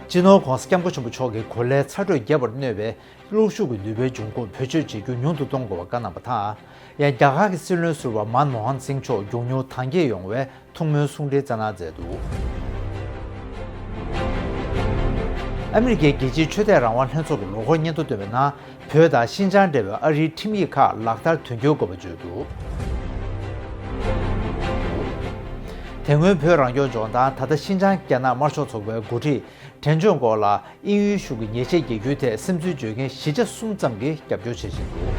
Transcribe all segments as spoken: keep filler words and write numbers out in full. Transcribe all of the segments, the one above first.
སྤྱི་ནོར་༧གོང་ས་༧སྐྱབས་མགོན་ཆེན་པོ་མཆོག་གིས་གོ་ལའི་ཚ་དྲོད་རྒྱས་པར་གནོད་པའི་གློག་ཤུགས་ཀྱི་ནུས་པའི་འབྱུང་ཁུངས་བེད་སྤྱོད་བྱེད་རྒྱུ་ཉུང་དུ་གཏོང་དགོས་པ་བཀའ་གནང་བ་དང་། ཡང་རྒྱ་གར་གྱི་སྲིད་བློན་ཟུར་པ་མན་མོ་ཧན་སིང་མཆོག་མགྱོགས་མྱུར་དྭངས་སྐྱེད་ཡོང་བའི་ཐུགས་སྨོན་གསུང་འཕྲིན་བསྩལ་གནང་མཛད་འདུག་ཨ་མི་རི་ཀའི་རྒྱལ་སྤྱིའི་ཆོས་དད་རང་དབང་ལྷན་ཚོགས་ཀྱི་ལོ་འཁོར་སྙན་ཐོ་བཏོན་པའི་ནང་། བོད་དང་ཤིན་ཅང་འབྲེལ་བའི་ཨ་རིའི་ཁྲིམས་ཡིག་ཁག་ལག་བསྟར་དོན་འཁྱོལ་དགོས་པ་བརྗོད་འདུག་དེ་སྔོན་བོད་རང་སྐྱོང་ལྗོངས་དང་ད་ལྟ་ཤིན་ཅང་རྒྱ་ནག་དམར་ཤོག་ཚོགས་པའི་འགོ་ཁྲིད་ཕྲན་ཆོས་སྐོར་ལ་དབྱིན་ཡུལ་གཞུང་གི་ཉེས་ཆད་རྒྱག་རྒྱུའི་ཐད་སེམས་ཚུལ་བརྗོད་མཁན་བཞི་ཆ་གསུམ་ཙམ་གྱིས་རྒྱབ་སྐྱོར་བྱེད་བཞིན་འདུག་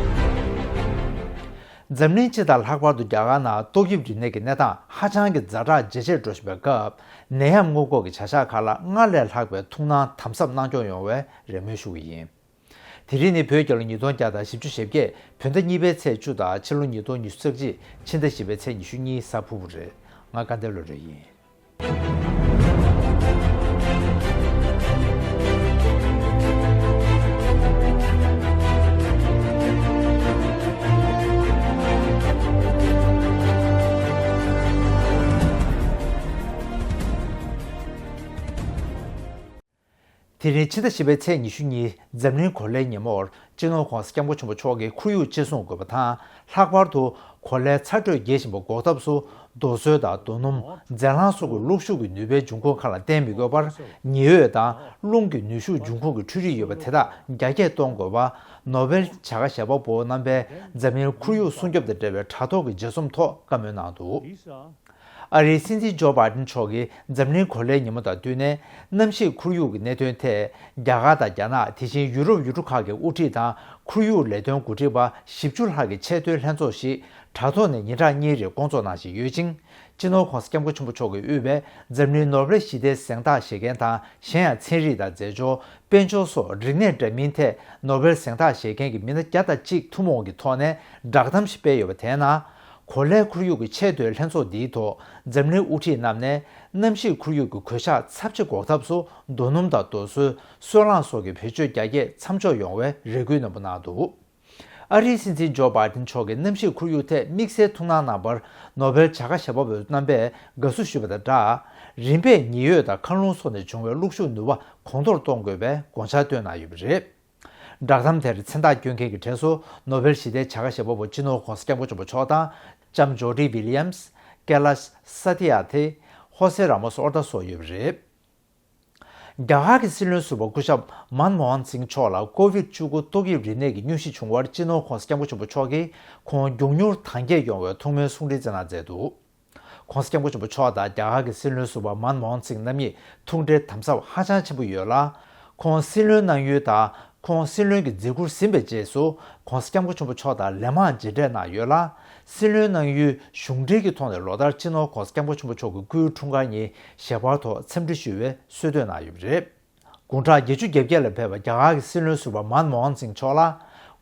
འཛམ་གླིང་སྤྱི་དང་ལྷག་པར་དུ་རྒྱ་གར་ནང་ཏོག་དབྱིབས་རིམས་ནད་ཀྱི་གནས་སྟངས་ཧ་ཅང་གི་ཛ་དྲག་ཇེ་ཆེར་འགྲོ་བཞིན་པའི་སྐབས། ནད་ཡམས་སྔོན་འགོག་གི་བྱ་གཞག་ཁག་ལ་སྔར་ལས་ལྷག་པའི་ཐུགས་སྣང་དམ་ཟབ་གནང་སྐྱོང་ཡོང་བའི་རེ་སྨོན་ཞུ་གི་ཡིན། དེ་རིང་ནི་བོད་རྒྱལ་ལོ་ཉིས་སྟོང་བརྒྱ་དང་བཞི་བཅུ་ཞེ་བརྒྱད་བོད་ཟླ་གཉིས་པའི་ཚེས་བཅུ་དང་ཕྱི་ལོ་ཉིས་སྟོང་ཉི་ཤུ་རྩ་གཅིག་ཕྱི་ཟླ་བཞི་པའི་ཚེས་ཉི་ཤུ་གཉིས་གཟའ་ཕུར་བུ་རེད། ང་དགའ་ལྡན་བློ་གྲོས་ཡིན། དེ་རིང་ཕྱི་ཟླ་བཞི་པའི་ཚེས་ཉི་ཤུ་གཉིས་འཛམ་གླིང་གོ་ལའི་ཉིན་མོར་སྤྱི་ནོར་༧གོང་ས་༧སྐྱབས་མགོན་ཆེན་པོ་མཆོག་གིས་ཁོར་ཡུག་གཅེས་སྲུང་དགོས་པ་དང་། ལྷག་པར་དུ་གོ་ལའི་ཚ་དྲོད་རྒྱས་བཞིན་པ་འགོག་ཐབས་སུ་རྡོ་སོལ་དང་རྡོ་སྣུམ། རྫས་རླངས་སོགས་ཀྱི་གློག་ཤུགས་ཀྱི་ནུས་པའི་འབྱུང་ཁུངས་ཁག་ལ་བརྟེན་མི་དགོས་པར། ཉི་འོད་དང་རླུང་གི་ནུས་ཤུགས་འབྱུང་ཁུངས་ཀྱི་འཕྲུལ་རིག་ཡོད་པ་དེ་དག་རྒྱ་སྐྱེད་གཏོང་དགོས་པ། ནོ་བེལ་བྱ་དགའ་ཞལ་པར་པོ་རྣམ་པས་འཛམ་གླིང་ཁོར་ཡུག་སྲུང་སྐྱོབ་དང་འབྲེལ་བའི་དྲ་ཐོག་གི་མཇལ་འཛོམས་ཐོག་བཀའ་མོལ་གནང་འདུག་ཨ་རིའི་སྲིད་འཛིན་ཇོ་བྷའི་ཏིན་མཆོག་གིས་འཛམ་གླིང་གོ་ལའི་ཉིན་མོ་དང་བསྟུན་ནས། གནམ་གཤིས་ཁོར་ཡུག་གི་གནད་དོན་ཐད། རྒྱ་གར་དང་རྒྱ་ནག་དེ་བཞིན་ཡུ་རོབ་ཡུལ་གྲུ་ཁག་གི་དབུ་ཁྲིད་དང་ཁོར་ཡུག་ལས་དོན་འགོ་ཁྲིད་པ་བཞི་བཅུ་ལྷག་གི་ཆེས་མཐོའི་ལྷན་ཚོགས་ཤིག་དྲ་ཐོག་ནས་ཉིན་གྲངས་གཉིས་རིང་བསྐོང་ཚོགས་གནང་བཞིན་ཡོད་ཅིང་། སྤྱི་ནོར་༧གོང་ས་༧སྐྱབས་མགོན་ཆེན་པོ་མཆོག་གིས་དབུས་པའི་འཛམ་གླིང་ནོ་བེལ་ཞི་བདེའི་གཟེངས་རྟགས་བཞེས་མཁན་དང་གཞན་ཡང་ཚན་རིག་དང་རྫས་སྦྱོར། དཔལ་འབྱོར་སོགས་རིག་གནས་འདྲ་མིན་ཐད་ནོ་བེལ་གཟེངས་རྟགས་བཞེས་མཁན་གྱི་མི་སྣ་བརྒྱ་དང་གཅིག་ཐུན་མོང་གི་ཐོག་ནས་བསྒྲགས་གཏམ་ཞིག་སྤེལ་ཡོད་པ་དེའི་ནང་། གོ་ལའི་ཁོར་ཡུག་གི་ཆེས་མཐོའི་ལྷན་ཚོགས་འདིའི་ཐོག་འཛམ་གླིང་དབུ་ཁྲིད་རྣམས་ནས་གནམ་གཤིས་ཁོར་ཡུག་གི་གོད་ཆག་ཚབས་ཆེ་འགོག་ཐབས་སུ་རྡོ་སྣུམ་དང་རྡོ་སོལ། སོལ་རླངས་སོགས་ཀྱི་བེད་སྤྱོད་རྒྱ་སྐྱེད་མཚམས་འཇོག་ཡོང་བའི་རེ་སྐུལ་ནན་པོ་གནང་འདུག་ཨ་རིའི་སྲིད་འཛིན་ཇོ་བྷའི་ཏིན་མཆོག་གིས་གནམ་གཤིས་ཁོར་ཡུག་ཐད་དམིགས་བསལ་ཐུགས་སྣང་གནང་བར་ནོ་བེལ་བྱ་དགའ་ཞལ་པར་བ་རྣམ་པས་དགའ་བསུ་ཞུས་པ་དང་སྦྲགས། རིམ་པས་ཉི་འོད་དང་མཁའ་རླུང་སོགས་ནས་བྱུང་བའི་གློག་ཤུགས་ནུས་པ་གོང་མཐོར་གཏོང་དགོས་པའི་དགོངས་འཆར་བཏོན་གནང་ཡོད་པ་རེད། བསྒྲགས་གཏམ་དེར་མཚན་རྟགས་བསྐྱོན་མཁན་གྱི་གྲས་སུ་ནོ་བེལ་ཞི་བདེའི་བྱ་དགའ་ཞལ་པར་བ་སྤྱི་ནོར་༧གོང་ས་༧སྐྱབས་མགོན་ཆེན་པོ་མཆོག་དང་། ལྕམ་ཇོ་ཌི་ཝི་ལི་ཡམ་སི། ཀེ་ལ་ཤ་ས་ཏི་ཡར་ཐི། ཧོ་སེ་ར་མོ་སི་ཨོར་ཏ་སོགས་ཡོད་པ་རེད། རྒྱ་གར་གྱི་སྲིད་བློན་ཟུར་པ་སྐུ་ཞབས་མན་མོ་ཧན་སིང་མཆོག་ལ་ཀོ་ཝིཌ་བཅུ་དགུ་ཏོག་དབྱིབས་རིམས་ནད་ཀྱི་སྙུང་གཞི་བྱུང་བར་སྤྱི་ནོར་༧གོང་ས་༧སྐྱབས་མགོན་ཆེན་པོ་མཆོག་གིས་ཁོང་མགྱོགས་མྱུར་དྭངས་སྐྱེད་ཡོང་བའི་ཐུགས་སྨོན་གསུང་འཕྲིན་བསྩལ་གནང་མཛད་འདུག ༸གོང་ས་༸སྐྱབས་མགོན་ཆེན་པོ་མཆོག་དང་རྒྱ་གར་གྱི་སྲིད་བློན་ཟུར་པ་མན་མོ་ཧན་སིང་རྣམ་གཉིས་ཐུགས་འབྲེལ་དམ་ཟབ་ཧ་ཅང་ཆེན་པོ་ཡོད་ལ། ཁོང་སྲིད་བློན་གནང་ཡུལ་དང་ཁོང་སྲིད་བློན་གྱི་མཛད་ཁུར་ཟིན་པའི་རྗེས་སུ་༸གོང་ས་༸སྐྱབས་མགོན་ཆེན་པོ་མཆོག་དང་ལན་མང་མཇལ་འཕྲད་གནང་ཡོད་ལ། སྲིད་བློན་གནང་ཡུལ་གཞུང་འབྲེལ་གྱི་ཐོག་ནས་ལོ་ལྟར་སྤྱི་ནོར་༸གོང་ས་༸སྐྱབས་མགོན་ཆེན་པོ་མཆོག་གི་སྐུའི་འཁྲུངས་སྐར་ཉིན་ཞལ་པར་ཐོག་འཚམས་འདྲི་ཞུ་བའི་གསོལ་སྟོན་གནང་ཡོད་པ་རེད། དགུང་གྲངས་བརྒྱད་ཅུ་གྱ་བརྒྱད་ལ་ཕེབས་པ་རྒྱ་གར་གྱི་སྲིད་བློན་ཟུར་པ་མན་མོ་ཧན་སིང་མཆོག་ལ།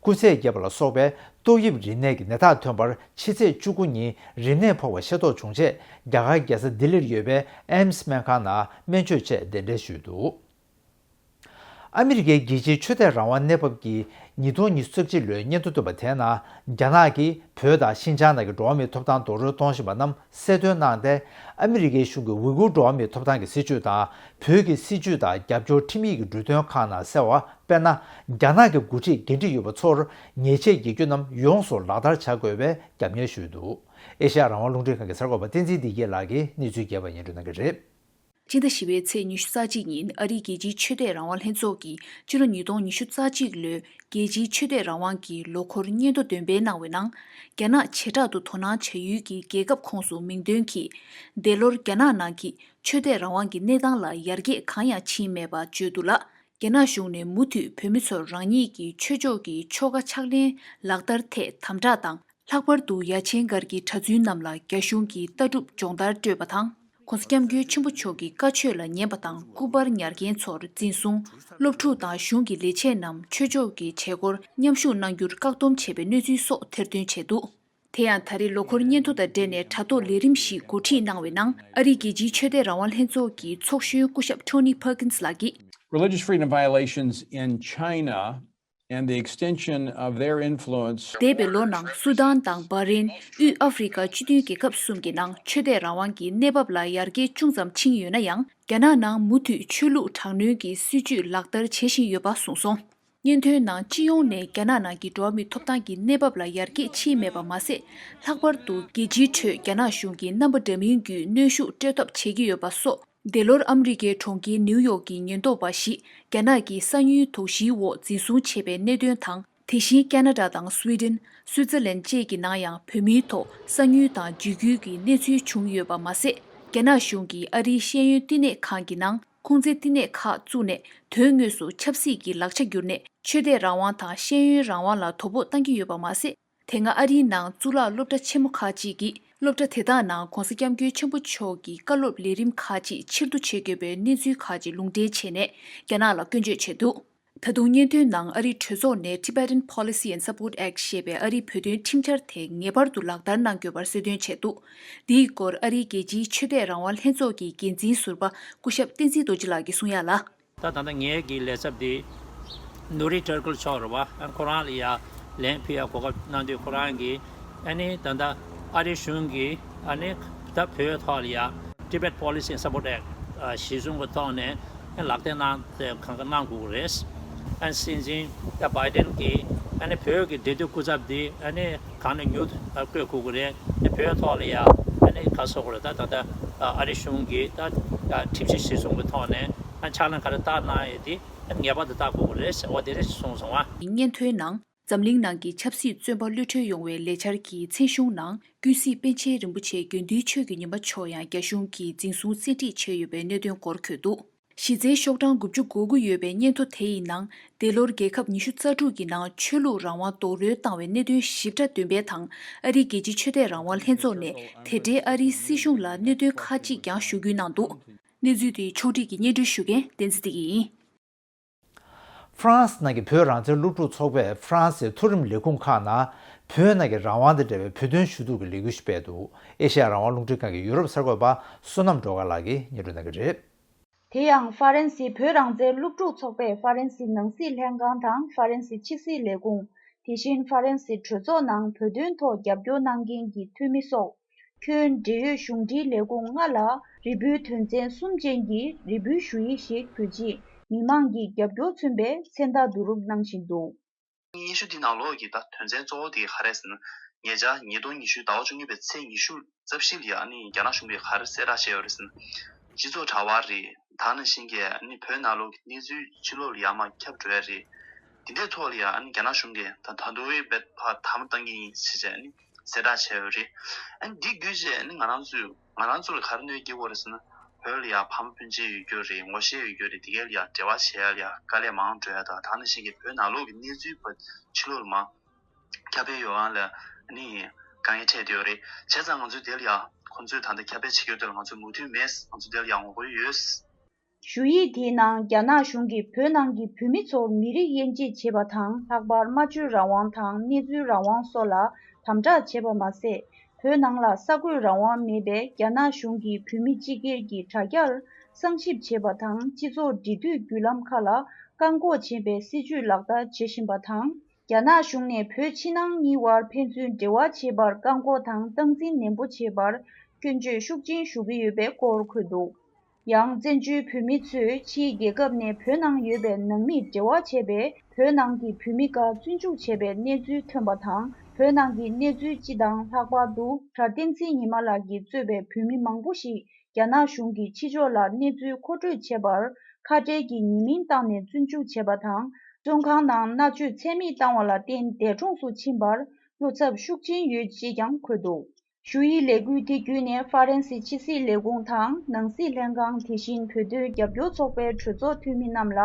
སྐུ་ཚེ་བརྒྱད་པ་ལ་སོགས་པའི་ཏོག་དབྱིབས་རིམས་ནད་ཀྱི་ནད་རྟགས་ཐོན་པར་ཕྱི་ཚེས་བཅུ་དགུ་ཉིན་རིམས་ནད་ཕོག་པ་ཤེས་རྟོགས་བྱུང་རྗེས། རྒྱ་གར་རྒྱལ་ས་ལྡི་ལིར་ཡོད་པའི་ཨེམ་སི་སྨན་ཁང་ནང་སྨན་བཅོས་ཆེད་གདན་འདྲེན་ཞུས་འདུག་ཨ་མི་རི་ཀའི་རྒྱལ་སྤྱིའི་ཆོས་དད་རང་དབང་གནས་བབ་ཀྱི་ཉིས་སྟོང་ཉི་ཤུ་རྩ་གཅིག་ལོའི་སྙན་ཐོ་བཏོན་པ་དེའི་ནང་། རྒྱ་ནག་གིས་བོད་དང་ཤིན་ཅང་ནང་གི་འགྲོ་བ་མིའི་ཐོབ་ཐང་རྡོག་རོལ་གཏོང་བཞིན་པ་རྣམས་གསལ་སྟོན་གནང་སྟེ། ཨ་མི་རི་ཀའི་གཞུང་གིས་ཝི་གུར་འགྲོ་བ་མིའི་ཐོབ་ཐང་གི་སྲིད་བྱུས་དང་། བོད་ཀྱི་སྲིད་བྱུས་དང་རྒྱབ་སྐྱོར་ཁྲིམས་ཡིག་གི་འབྲུ་དོན་ཁག་ནང་གསལ་བ། དཔེར་ན། རྒྱ་ནག་གི་འགོ་ཁྲིད་འགན་འཁྲི་ཡོད་པ་ཚོར་ཉེས་ཆད་འགེལ་རྒྱུ་རྣམས་ཡོངས་སུ་ལག་བསྟར་བྱ་དགོས་པའི་རྒྱབ་གཉེར་ཞུས་འདུག་ཨེ་ཤ་ཡ་རང་དབང་རླུང་འཕྲིན་ཁང་གི་གསར་འགོད་པ་བསྟན་འཛིན་བདེ་སྐྱིད་ལགས་ཀྱིས་གནས་ཚུལ་རྒྱས་པ་སྙན་སྒྲོན་གནང་གི་རེད། སྤྱི་ཟླ་བཞི་པའི་ཚེས་ཉི་ཤུ་རྩ་གཅིག་ཉིན་ཨ་རིའི་རྒྱལ་སྤྱིའི་ཆོས་དད་རང་དབང་ལྷན་ཚོགས་ཀྱིས་སྤྱི་ལོ་ཉིས་སྟོང་ཉི་ཤུ་རྩ་གཅིག་ལོའི་རྒྱལ་སྤྱིའི་ཆོས་དད་རང་དབང་གི་ལོ་འཁོར་སྙན་ཐོ་འདོན་སྤེལ་གནང་བའི་ནང་། རྒྱ་ནག་བྱེ་བྲག་ཏུ་དོ་སྣང་བྱ་ཡུལ་གྱི་རྒྱལ་ཁབ་ཁོངས་སུ་མིང་འདོན་གྱིས། འདས་ལོར་རྒྱ་ནག་ནང་གི་ཆོས་དད་རང་དབང་གི་གནས་སྟངས་ལ་ཡར་རྒྱས་གང་ཡང་ཕྱིན་མེད་པ་བརྗོད་འདུག་ལ། རྒྱ་ནག་གཞུང་ནས་མུ་མཐུད་བོད་མི་ཚོར་རང་ཉིད་ཀྱི་ཆོས་ཕྱོགས་ཀྱི་ཆོ་ག་ཕྱག་ལེན་ལག་བསྟར་ཐད་དམ་དྲག་དང་། ལྷག་པར་དུ་ཡ་ཆེན་སྒར་གྱི་གྲྭ་བཙུན་རྣམས་ལ་རྒྱ་གཞུང་གིས་ལྟ་གྲུབ་སྦྱོང་བརྡར་སྤྲོད་པ་དང་། ༸གོང་ས་༸སྐྱབས་མགོན་ཆེན་པོ་མཆོག་གི་བཀའ་ཆོས་ལ་ཉན་པ་དང་སྐུ་པར་ཉར་མཁན་ཚོར་འཛིན་བཟུང་། སློབ་ཕྲུག་དང་གཞུང་གི་ལས་བྱེད་རྣམས་ཆོས་ཕྱོགས་ཀྱི་བྱེད་སྒོར་མཉམ་ཞུགས་གནང་རྒྱུར་བཀག་སྡོམ་བྱས་པའི་གནས་ཚུལ་སོགས་ཐེར་འདོན་བྱས་འདུག་དེ་ཡང་ད་རེས་ལོ་འཁོར་སྙན་ཐོ་དང་འབྲེལ་ནས་དྲ་ཐོག་ལས་རིམ་ཞིག་གོ་སྒྲིག་གནང་བའི་ནང་། ཨ་རིའི་རྒྱལ་སྤྱིའི་ཆོས་དད་རང་དབང་ལྷན་ཚོགས་ཀྱི་ཚོགས་གཞོན་སྐུ་ཞབས་Tony Perkins་ལགས་ཀྱིས། Religious freedom violations in China and the extension of their influence. འདས་པའི་ལོ་ནང་སུ་དཱན་དང་བྷ་རེན། དབུས་ཨ་ཧྥེ་རི་ཀ་སྤྱི་མཐུན་རྒྱལ་ཁབ་གསུམ་གྱི་ནང་ཆོས་དད་རང་དབང་གི་གནས་བབ་ལ་ཡར་རྒྱས་ཅུང་ཙམ་ཕྱིན་ཡོད་ན་ཡང་། རྒྱ་ནག་ནང་མུ་མཐུད་ཆོས་ལུགས་དྲག་གནོན་གྱི་སྲིད་བྱུས་ལག་བསྟར་བྱེད་བཞིན་ཡོད་པ་གསུངས་སོང་། སྙན་ཐོའི་ནང་སྤྱི་ཡོངས་ནས་རྒྱ་ནག་ནང་གི་འགྲོ་བ་མིའི་ཐོབ་ཐང་གི་གནས་བབ་ལ་ཡར་རྒྱས་ཕྱིན་མེད་པ་མ་ཟད། ལྷག་པར་དུ་རྒྱལ་སྤྱིའི་ཁྲོད་རྒྱ་ནག་གཞུང་གིས་རྣམ་པ་འདྲ་མིན་གྱི་གནོན་ཤུགས་སྤྲོད་ཐབས་བྱེད་ཀྱི་ཡོད་པ་སོགས། འདས་ལོར་ཨ་མི་རི་ཀའི་གྲོང་ཁྱེར་ནིའུ་ཡོག་གི་ཉེན་རྟོག་པ་ཞིག་རྒྱ་ནག་གི་གསང་ཉུལ་དོགས་གཞིའི་འོག་འཛིན་བཟུང་བྱས་པའི་གནད་དོན་དང་། དེ་བཞིན་ཁ་ན་ཌ་དང་སུའེ་ཏེན། སུའི་ཙར་ལན་བཅས་ཀྱི་ནང་ཡང་བོད་མིའི་ཐོག་གསང་ཉུལ་དང་འཇིགས་སྐུལ་གྱི་གནས་ཚུལ་བྱུང་ཡོད་པ་མ་ཟད། རྒྱ་ནག་གཞུང་གིས་ཨ་རིའི་ཤེས་ཡོན་བསྟི་གནས་ཁང་གི་ནང་ཁུང་ཙེ་བསྟི་གནས་ཁག་བཙུགས་ནས། དོན་དངོས་སུ་ཆབ་སྲིད་ཀྱི་ལག་ཆ་བསྒྱུར་ནས། ཆོས་དད་རང་དབང་དང་ཤེས་ཡོན་རང་དབང་ལ་དོ་ཕོག་བཏང་གི་ཡོད་པ་མ་ཟད། དེ་སྔ་ཨ་རིའི་ནང་གཙུག་ལག་སློབ་གྲྭ་ཆེན་མོ་ཁག་ཅིག་གིས། སློབ་གྲྭ་དེ་དག་ནང་༧གོང་ས་༧སྐྱབས་མགོན་ཆེན་པོ་མཆོག་གི་བཀའ་སློབ་ལས་རིམ་ཁག་ཅིག་ཕྱིར་བསྡུ་བྱེད་དགོས་པའི་གནས་ཚུལ་ཁག་ཅིག་ལུང་འདྲེན་བྱས་ནས། རྒྱ་ནག་ལ་སྐྱོན་བརྗོད་བྱས་འདུག་ད་དུང་བརྙན་ཐུང་ནང་ཨ་རིའི་གྲོས་ཚོགས་ནས་Tibetan Policy and Support Act ཞེས་པའི་ཨ་རིའི་བོད་དོན་ཁྲིམས་འཆར་དེ་ངེས་པར་དུ་ལག་བསྟར་གནང་དགོས་པར་གསལ་སྟོན་བྱས་འདུག་འདིའི་སྐོར་ཨ་རིའི་རྒྱལ་སྤྱིའི་ཆོས་དད་རང་དབང་ལྷན་ཚོགས་ཀྱི་འགན་འཛིན་ཟུར་པ་སྐུ་ཞབས་བསྟན་འཛིན་རྡོ་རྗེ་ལགས་ཀྱིས་གསུང་ཡ་ལ། ད་ད་ལྟ་ངེད་ཀྱི་ལས་ཚབ་འདི་ནུ་རི་ཏུར་ཀུལ་མཆོག་རེད་བ། ཨ་ཁོ་རང་ལ་ཡ་ལན་ཕུལ་ཡ་གོ་སྐབས་གནང་དུས་ཁོ་རང་གིས་ཨ་ནི་ད་ལྟ་ཨ་རི་གཞུང་གིས་ཨ་ནི་ད་བོད་ཐོག་ལ་ཡ་Tibet Policy and Support Act གཞི་བཟུང་གི་ཐོག་ནས་ལག་དེབ་གནང་དེ་གང་ག་གནང་དགོས་ཀྱི་རེད། ཨ་སྲིད་འཛིན་ད་བྷའི་ཌེན་གྱིས་ཨ་ནི་བོད་ཀྱི་འབྲེལ་མཐུད་སྐུ་ཚབ་འདི་ཨ་ནི་གང་ནས་ཉུལ་བསྐོས་དགོས་ཀྱི་རེད། ཨ་ནི་བོད་ཐོག་ལ་ཡ་ཨ་ནི་ག་སོགས་རེད། ད་ད་ལྟ་ཨ་རི་གཞུང་གིས་ད་ཁྲིམས་གཞི་གཞི་བཟུང་གི་ཐོག་ནས་ཨ་ཕྱག་ལེན་ག་རེ་བསྟར་གནང་ཡོད་དེ་ཨ་ནི་ངེས་པར་དུ་བསྟར་དགོས་ཀྱི་རེད་ཟེར་བ་དེ་རེད་གསུངས་སོང་ཨ། སྙན་ཐོའི་ནང་། འཛམ་གླིང་ནང་གི་ཆབ་སྲིད་བཙོན་པ་གློད་གྲོལ་ཡོང་བའི་ལས་འཆར་གྱི་མཚན་གཞུང་ནང་། ཀུན་གཟིགས་པཎ་ཆེན་རིན་པོ་ཆེ་དགེ་འདུན་ཆོས་ཀྱི་ཉི་མ་མཆོག་ཡང་རྒྱ་གཞུང་གིས་འཛིན་བཟུང་བཙན་ཁྲིད་བྱས་ཡོད་པའི་གནད་དོན་སྐོར་འཁོད་འདུག་གཞི་རྩའི་ཤོག་གྲངས་དགུ་བཅུ་གོ་དགུ་ཡོད་པའི་སྙན་ཐོ་དེ་ཡི་ནང་། འདས་ལོར་རྒྱལ་ཁབ་ཉི་ཤུ་རྩ་དྲུག་གི་ནང་ཆོས་ལུགས་རང་དབང་རྡོག་རོལ་བཏང་བའི་གནད་དོན་ཞིབ་ཕྲ་འདོན་སྤེལ་དང་། ཨ་རིའི་རྒྱལ་སྤྱིའི་ཆོས་དད་རང་དབང་ལྷན་ཚོགས་ནས་དེ་འབྲེལ་ཨ་རིའི་སྲིད་གཞུང་ལ་གནད་དོན་ཁག་ཅིག་ཀྱང་ཞུ་སྐུལ་གནང་འདུག་གནས་ཚུལ་དེ་ཕྱོགས་སྒྲིག་གིས་སྙན་སྒྲོན་ཞུ་མཁན་བསྟན་འཛིན་བདེ་སྐྱིད་ཡིན། ཧྥ་རན་སི་ནང་གི་བོད་རང་བཙན་སློབ་ཕྲུག་ཚོགས་པས་ཧྥ་རན་སིའི་མཐོ་རིམ་ལས་ཁུངས་ཁག་ནང་བོད་ནང་གི་རང་དབང་དང་འབྲེལ་བའི་བོད་དོན་ཞུ་གཏུག་གི་ལས་འགུལ་ཞིག་སྤེལ་འདུག་ཨེ་ཤ་ཡ་རང་དབང་རླུང་འཕྲིན་ཁང་གི་ཡུ་རོབ་གསར་འགོད་པ་བསོད་ནམས་སྒྲོལ་དཀར་ལགས་ཀྱིས་སྙན་སྒྲོན་གནང་གི་རེད། དེ་ཡང་ཧྥ་རན་སིའི་བོད་རང་བཙན་སློབ་ཕྲུག་ཚོགས་པས་ཧྥ་རན་སིའི་ནང་སྲིད་ལྷན་ཁང་དང་ཧྥ་རན་སིའི་ཕྱི་སྲིད་ལས་ཁུངས། དེ་བཞིན་ཧྥ་རན་སིའི་གྲོས་ཚོགས་ནང་བོད་དོན་ཐོག་རྒྱབ་སྐྱོར་གནང་མཁན་གྱི་འཐུས་མི་སོགས། ཁྱོན་འབྲེལ་ཡོད་གཞུང་འབྲེལ་ལས་ཁུངས་ལྔ་ལ་རིལ་བུའི་དོན་ཚན་གསུམ་ཅན་གྱི་རིལ་བུའི་ཞུ་ཡིག་ཞིག་ཕུལ་རྗེས། མི་མང་གི་རྒྱབ་སྐྱོར་མཚོན་པའི་མཚན་རྟགས་བསྡུ་རུབ་གནང་བཞིན་འདུག་སྙན་ཞུ་འདི་ནང་ལོགས་ཀྱི་ད་དོན་ཚན་གཙོ་བོ་དེ་ག་རེ་ཟེར་ན། ཉེ་ཆར་ཉིས་སྟོང་ཉི་ཤུ་ཟླ་བ་བཅུ་གཉིས་པའི་ཚེས་ཉི་ཤུ་རྩ་བཞི་ལ་ཡ་ཨ་ནི་རྒྱ་ནག་གཞུང་གིས་ག་རེ་གསལ་བསྒྲགས་བྱས་ཡོད་རེད་ཟེར་ན། སྤྱི་ཚོགས་དྲ་བ་རེད། ད་ནང་བཞིན་གྱི་ཨ་ནི་བོད་ནང་ལོགས་ཀྱི་གནས་ཚུལ་ཕྱི་ལོགས་ལ་ཡར་མར་ཁྱབ་འགྲོ་ཡ་རེད། དེ་འདྲའི་ཐོག་ལ་ཡ་ཨ་ནི་རྒྱ་ནག་གཞུང་གིས་ད་ད་དུང་བའི་བེད་ཕར་དམ་བཏང་གི་ཡིན་ཟེར་བྱས་ཨ་ནི་གསལ་བསྒྲགས་བྱས་ཡོད་རེད། ཨ་ནི་འདི་བརྒྱུད་བྱས་ཨ་ནི་ང་རང་ཚོས་ང་རང་ཚོ་ལ་ག་རེ་གནོད་སྐྱེལ་གྱི་ཡོད་རེད་ཟེར་ན། བོད་ལ་ཡ་ཕ་མ་སྤུན་མཆེད་ཡོད་རྒྱུ་རེད། ངོ་ཤེས་ཡོད་རྒྱུ་རེད། དེ་གའི་ལ་ཡ་འབྲེལ་བ་བྱེད་ཡ་ལ་ཡ་དཀའ་ལས་མང་འགྲོ་ཡ་དང་། ད་ནང་བཞིན་གྱི་བོད་ནང་ལོགས་ཀྱི་གནས་ཚུལ་ཕར་ཕྱི་ལོགས་ལ་མར་ཁྱབ་སྤེལ་ཡོང་ཡ་ལ་ཨ་ནི་དཀའ་ངལ་འཕྲད་བསྡད་ཡོད་རེད། བྱས་ཙང་ང་ཚོས་དེ་ལ་ཡ་ཁོང་ཚོས་ད་ལྟ་ཁྱབ་སྤེལ་བྱེད་ཀྱི་ཡོད་དེ་ལ་ང་ཚོས་མོས་མཐུན་མེད། ང་ཚོ་དེ་ལ་ཡ་ངོ་རྒོལ་ཡོད། ཞུ་ཡིག་དེའི་ནང་རྒྱ་ནག་གཞུང་གིས་བོད་ནང་གི་བོད་མི་ཚོར་མི་རིགས་དབྱེ་འབྱེད་བྱེད་པ་དང་། ལྷག་པར་སྨྲ་བརྗོད་རང་དབང་དང་གནས་ཚུལ་རང་དབང་སོགས་ལ་དམ་དྲག་བྱེད་པ་མ་ཟད། བོད་ནང་ལ་གསར་འགོད་རང་དབང་མེད་པའི་རྒྱ་ནག་གཞུང་གི་བོད་མི་སྤྱི་སྒེར་གྱི་དྲ་རྒྱར་བསང་ཞིབ་བྱེད་པ་དང་། སྤྱི་ཚོགས་འབྲེལ་མཐུད་བརྒྱུད་ལམ་ཁག་ལ་བཀག་འགོག་བྱེད་པའི་སྲིད་བྱུས་ལག་བསྟར་བྱེད་བཞིན་པ་དང་། རྒྱ་ནག་གཞུང་ནས་བོད་ཕྱི་ནང་གཉིས་དབར་ཕན་ཚུན་འབྲེལ་བ་བྱེད་པར་བཀག་འགོག་དང་སྟངས་འཛིན་ནན་པོ་བྱེད་པར་སྐྱོན་བརྗོད་ཤུགས་ཆེན་ཞུ་གི་ཡོད་པའི་སྐོར་འཁོད་འདུག་ཡང་བཙན་བྱོལ་བོད་མི་ཚོས་ཕྱིའི་རྒྱལ་ཁབ་ནས་བོད་ནང་ཡོད་པའི་ནང་མིས་འབྲེལ་བ་བྱས་པའི་བོད་ནང་གི་བོད་མི་ཁག་བཙོན་འཇུག་བྱས་པའི་གནས་ཚུལ་ཐོན་པ་དང་། བོད་ནང་གི་གནས་ཚུལ་སྤྱི་དང་། ལྷག་པར་དུ་གྲྭ་བསྟན་འཛིན་ཉི་མ་ལགས་ཀྱིས་གཙོས་པའི་བོད་མི་མང་པོ་ཞིག་རྒྱ་ནག་གཞུང་གིས་ཕྱི་ཕྱོགས་ལ་གནས་ཚུལ་མཁོ་སྤྲོད་བྱས་པར་ཁ་བྲལ་གྱི་ཉེས་མིང་བཏགས་ནས་བཙོན་འཇུག་བྱས་པ་དང་། བཙོན་ཁང་ནང་མནར་གཅོད་ཚད་མེད་བཏང་བ་ལ་བརྟེན་འདས་གྲོངས་སུ་ཕྱིན་པར་བློ་འཚབ་ཤུགས་ཆེན་ཡོད་ཅེས་ཀྱང་འཁོད་འདུག་ཞུ་ཡིག་ལས་འགུལ་དེ་བརྒྱུད་ནས་ཧྥ་རན་སིའི་ཕྱི་སྲིད་ལས་ཁུངས་དང་ནང་སྲིད་ལྷན་ཁང་། དེ་བཞིན་བོད་དོན་རྒྱབ་སྐྱོར་ཚོགས་པའི་གྲོས་ཚོགས་འཐུས་མི་རྣམས་ལ་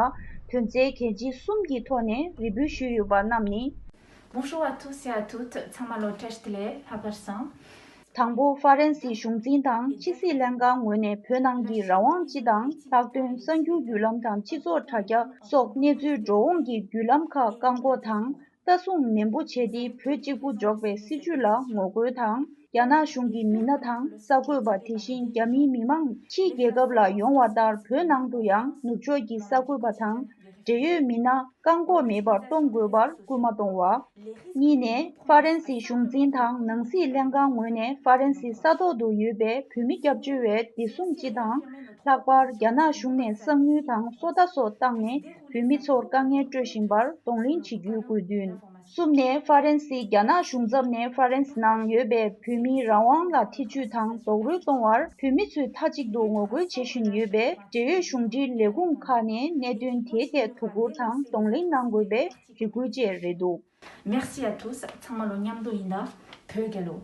དོན་ཚན་གལ་ཆེ་གསུམ་གྱི་ཐོག་ནས་རེ་འབོད་ཞུས་ཡོད་པ་རྣམས་ནི། Bonjour à tous et à toutes. ཚང་མ་ལ་བཀྲ་ཤིས་བདེ་ལེགས། ལྷག་དཀར་བཟང་། དང་པོ། ཧྥ་རན་སིའི་གཞུང་འཛིན་དང་ཕྱི་སྲིད་ལྷན་ཁང་ངོས་ནས་བོད་ནང་གི་རང་དབང་སྤྱི་དང་། ལྷག་དོན་གསར་འགྱུར་བརྒྱུད་ལམ་དང་སྤྱི་ཚོགས་དྲ་རྒྱ་སོགས་གནས་ཚུལ་འགྲོ་འོང་གི་བརྒྱུད་ལམ་ཁག་བཀག་འགོག་དང་། ལྟ་སྲུང་ནན་པོ་བྱས་ཏེ། བོད་གཅིག་པུ་འཇོག་པའི་སྲིད་བྱུས་ལ་ངོ་རྒོལ་དང་ རྒྱ་ནག་གཞུང་གི་མི་སྣ་དང་གསར་འགོད་པ། དེ་བཞིན་རྒྱ་མིའི་མི་མང་ཕྱིའི་རྒྱལ་ཁབ་ལ་ཡོང་བ་ལྟར་བོད་ནང་དུ་ཡང་ནུབ་ཕྱོགས་ཀྱི་གསར་འགོད་པ་དང་འབྲེལ་ཡོད་མི་སྣ་བཀག་འགོག་མེད་པར་གཏོང་དགོས་པར་སྐུལ་མ་གཏོང་བ། གཉིས་ནས། ཧྥ་རན་སིའི་གཞུང་འཛིན་དང་ནང་སྲིད་ལྷན་ཁང་ངོས་ནས་ཧྥ་རན་སིའི་ས་ཐོག་ཏུ་ཡོད་པའི་བོད་མི་སྐྱབས་བཅོལ་བའི་བདེ་སྲུང་སྤྱི་དང་། ལྷག་པར་རྒྱ་ནག་གཞུང་ནས་གསང་མྱུལ་དང་སོ་ལྟ་སོགས་བཏང་ནས་བོད་མི་ཚོར་དཀའ་ངལ་སྤྲོད་བཞིན་པར་གདོང་ལེན་བྱེད་རྒྱུའི་དགོས་འདུན། གསུམ་ནས། ཧྥ་རན་སིས་རྒྱ་ནག་གཞུང་ཚབ་ནས་ཧྥ་རན་སི་ནང་ཡོད་པའི་བོད་མིའི་རང་དབང་ལ་ཐེ་ཇུས་དང་རྡོག་རོལ་གཏོང་བར་བོད་མི་ཚོས་མཐའ་གཅིག་ཏུ་ངོ་རྒོལ་བྱེད་བཞིན་ཡོད་པས། འབྲེལ་ཡོད་གཞུང་འབྲེལ་ལས་ཁུངས་ཁག་ནས་གནད་དོན་དེའི་ཐད་དོ་ཁུར་དང་གདོང་ལེན་གནང་དགོས་པའི་རེ་སྐུལ་བཅས་རེད་འདུག། Merci à tous. ཚང་མ་ལོ་མཉམ་དུ་ཡིན་ད། བོད་རྒྱལ་ལོ།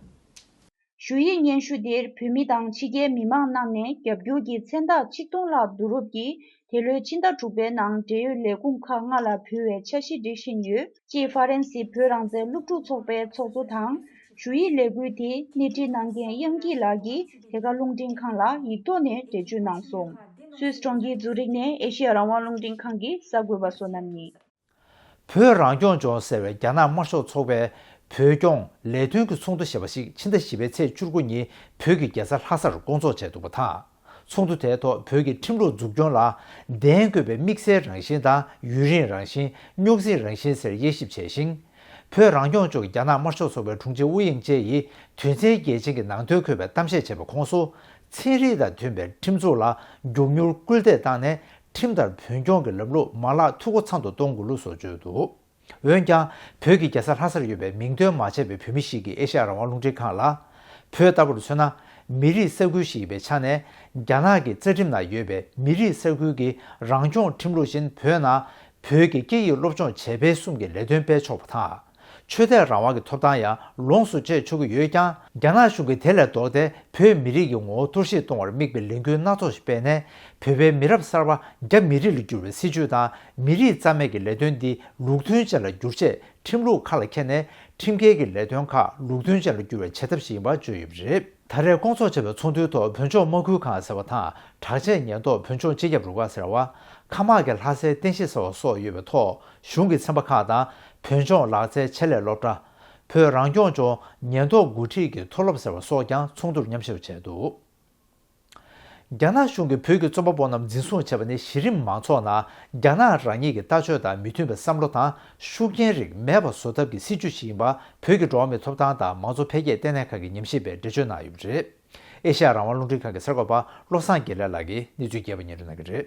ཞུ་ཡིག་སྙན་ཞུ་དེར་བོད་མི་དང་ཕྱི་རྒྱལ་མི་མང་རྣམས་ནས་རྒྱབ་སྐྱོར་གྱི་མཚན་རྟགས་ཆིག་སྟོང་ལྷག་བསྡུ་རུབ་ཀྱིས་དེ་ལོའི་ཕྱི་ཟླ་དྲུག་པའི་ནང་འབྲེལ་ཡོད་ལས་ཁུངས་ཁག་ལྔ་ལ་འབུལ་བའི་འཆར་གཞི་སྒྲིག་བཞིན་ཡོད། ཅེས་ཧྥ་རན་སིའི་བོད་རང་བཙན་སློབ་ཕྲུག་ཚོགས་པའི་ཚོགས་གཙོ་དང་། ཞུ་ཡིག་ལས་འགུལ་དེ་སྣེ་ཁྲིད་གནང་མཁན་དབྱངས་སྐྱིད་ལགས་ཀྱིས་དེ་ག་རླུང་འཕྲིན་ཁང་ལ་ཡིག་ཐོག་ནས་འགྲེལ་བརྗོད་གནང་སོང་། སུད་སི་གྲོང་ཁྱེར་ཛུ་རིག་ནས་ཨེ་ཤེ་ཡ་རང་དབང་རླུང་འཕྲིན་ཁང་གི་གསར་འགོད་པ་བསོད་ནམས་ཡིན། བོད་རང་སྐྱོང་ལྗོངས་ཟེར་བའི་རྒྱ་ནག་དམར་ཤོག་ཚོགས་པའི་བོད་སྐྱོང་ལས་དོན་གྱི་ཚོགས་འདུ་ཞེས་པ་ཞིག་ཕྱི་ཟླ་བཞི་པའི་ཚེས་བཅུ་དགུ་ཉིན་བོད་ཀྱི་རྒྱལ་ས་ལྷ་སར་བསྐོང་ཚོགས་བྱས་འདུག་པ་དང་། ཚོགས་འདུ་དེའི་ཐོག་བོད་ཀྱི་ཁྲིམས་ལུགས་འཛུགས་སྐྱོང་ལ་ལྡན་དགོས་པའི་དམིགས་བསལ་རང་བཞིན་དང་། ཡུན་རིང་རང་བཞིན། རྙོག་འཛིང་རང་བཞིན་སོགས་དབྱེ་ཞིབ་བྱས་ཤིང་། བོད་རང་སྐྱོང་ལྗོངས་ཀྱི་རྒྱ་ནག་དམར་ཤོག་ཚོགས་པའི་དྲུང་ཆེ་ཝུའུ་དབྱིང་ཅེ་ཡིས་དོན་ཚན་གལ་ཆེན་གྱི་ནང་དོན་འཁོད་པའི་གཏམ་བཤད་བྱས་པའི་ཁོངས་སུ། ཚན་རིག་དང་མཐུན་པའི་ཁྲིམས་འཛུགས་ལ་མགྱོགས་མྱུར་སྐུལ་འདེད་བཏང་ནས། ཁྲིམས་ལྟར་བོད་སྐྱོང་གི་ལམ་ལུགས་མ་ལག་འཐུས་སྒོ་ཚང་དུ་གཏོང་དགོས་ལུགས་སོགས་བརྗོད་འདུག། འོན་ཀྱང་། བོད་ཀྱི་རྒྱལ་ས་ལྷ་སར་ཡོད་པའི་མིང་འདོན་མ་བྱས་པའི་བོད་མི་ཞིག་གིས་ཨེ་ཤ་ཡ་རང་དབང་རླུང་འཕྲིན་ཁང་ལ། བོད་ལྟ་བུར་མཚོན་ན། མི་རིགས་ས་ཁུལ་ཞིག་ཡིན་པའི་ཆ་ནས། རྒྱ་ནག་གི་རྩ་ཁྲིམས་ནང་ཡོད་པའི་མི་རིགས་ས་ཁུལ་གྱི་རང་སྐྱོང་ཁྲིམས་ལུགས་བཞིན་བོད་ནང་བོད་ཀྱི་སྐད་ཡིག་སློབ་སྦྱོང་བྱེད་སྤེལ་གསུམ་གྱི་ལས་དོན་སྤེལ་ཆོག་པ་དང་། ཆོས་དད་རང་དབང་གི་ཐོབ་ཐང་ཡང་ལོངས་སུ་སྤྱད་ཆོག་གི་ཡོད་ཀྱང་། རྒྱ་ནག་གཞུང་གིས་དེ་ལས་ལྡོག་སྟེ། བོད་མི་རིགས་ཀྱི་ངོ་བོ་གཏོར་བཤིག་གཏོང་བར་དམིགས་པའི་ལས་འགུལ་སྣ་ཚོགས་ཤིག་སྤེལ་ནས། བོད་པའི་མི་རབས་གསར་པ་རྒྱ་མི་རིགས་ལ་བསྒྱུར་བའི་སྲིད་བྱུས་དང་། མི་རིགས་རྩ་མེད་ཀྱི་ལས་དོན་འདི་ལུགས་མཐུན་ཅན་ལ་བསྒྱུར་ཆེད། ཁྲིམས་ལུགས་ཁ་ལ་འཁྱེར་ནས། ཁྲིམས་འགལ་གྱི་ལས་དོན་ཁག་ལུགས་མཐུན་ཅན་ལ་བསྒྱུར་བའི་བྱེད་ཐབས་ཤིག་ཡིན་པ་བརྗོད་ཡོད་པ་རེད། ད་རེས་བསྐོང་ཚོགས་བྱས་པའི་ཚོགས་འདུའི་ཐོག་བོད་ལྗོངས་དམག་ཁུལ་ཁང་ཟེར་བ་དང་། དྲག་ཆས་ཉེན་རྟོག་བོད་ལྗོངས་སྤྱི་ཁྱབ་རུ་ཁག་ཟེར་བ། མཁའ་དམག་གི་ལྷ་སའི་རྟེན་གཞི་ཟེར་བ་སོགས་ཡོད་པའི་ཐོག་གཞུང་གི་ཚན་པ་ཁག་དང་། བོད་ལྗོངས་ལག་རྩལ་ཆེད་ལས་སློབ་གྲྭ། བོད་རང་སྐྱོང་ལྗོངས་ཉེན་རྟོག་འགོ་ཁྲིད་ཀྱི་མཐོ་སློབ་ཟེར་བ་སོགས་ཀྱང་ཚོགས་འདུར་མཉམ་ཞུགས་བྱས་འདུག། རྒྱ་ནག་གཞུང་གིས་བོད་ཀྱི་རྩོམ་པ་པོ་རྣམས་འཛིན་བཟུང་བྱས་པ་ནི། གཞི་རིམ་མང་ཚོགས་ནང་རྒྱ་ནག་རང་ཉིད་ཀྱི་ལྟ་སྤྱོད་དང་མི་མཐུན་པའི་བསམ་བློ་དང་ཤུགས་རྐྱེན་རིགས་མེད་པ་བཟོ་ཐབས་ཀྱི་སྲིད་བྱུས་ཤིག་ཡིན་པ། བོད་ཀྱི་འགྲོ་བ་མིའི་ཐོབ་ཐང་དང་མང་གཙོ་འཕེལ་རྒྱས་ལྟེ་གནས་ཁང་གིས་ཉམས་ཞིབ་པས་འགྲེལ་བརྗོད་གནང་ཡོད་པ་རེད། ཨེ་ཤ་ཡ་རང་དབང་རླུང་འཕྲིན་ཁང་གི་གསར་འགོད་པ་བློ་བཟང་དགེ་ལེགས་ལགས་ཀྱིས་གནས་ཚུལ་རྒྱས་པ་སྙན་སྒྲོན་གནང་གི་རེད།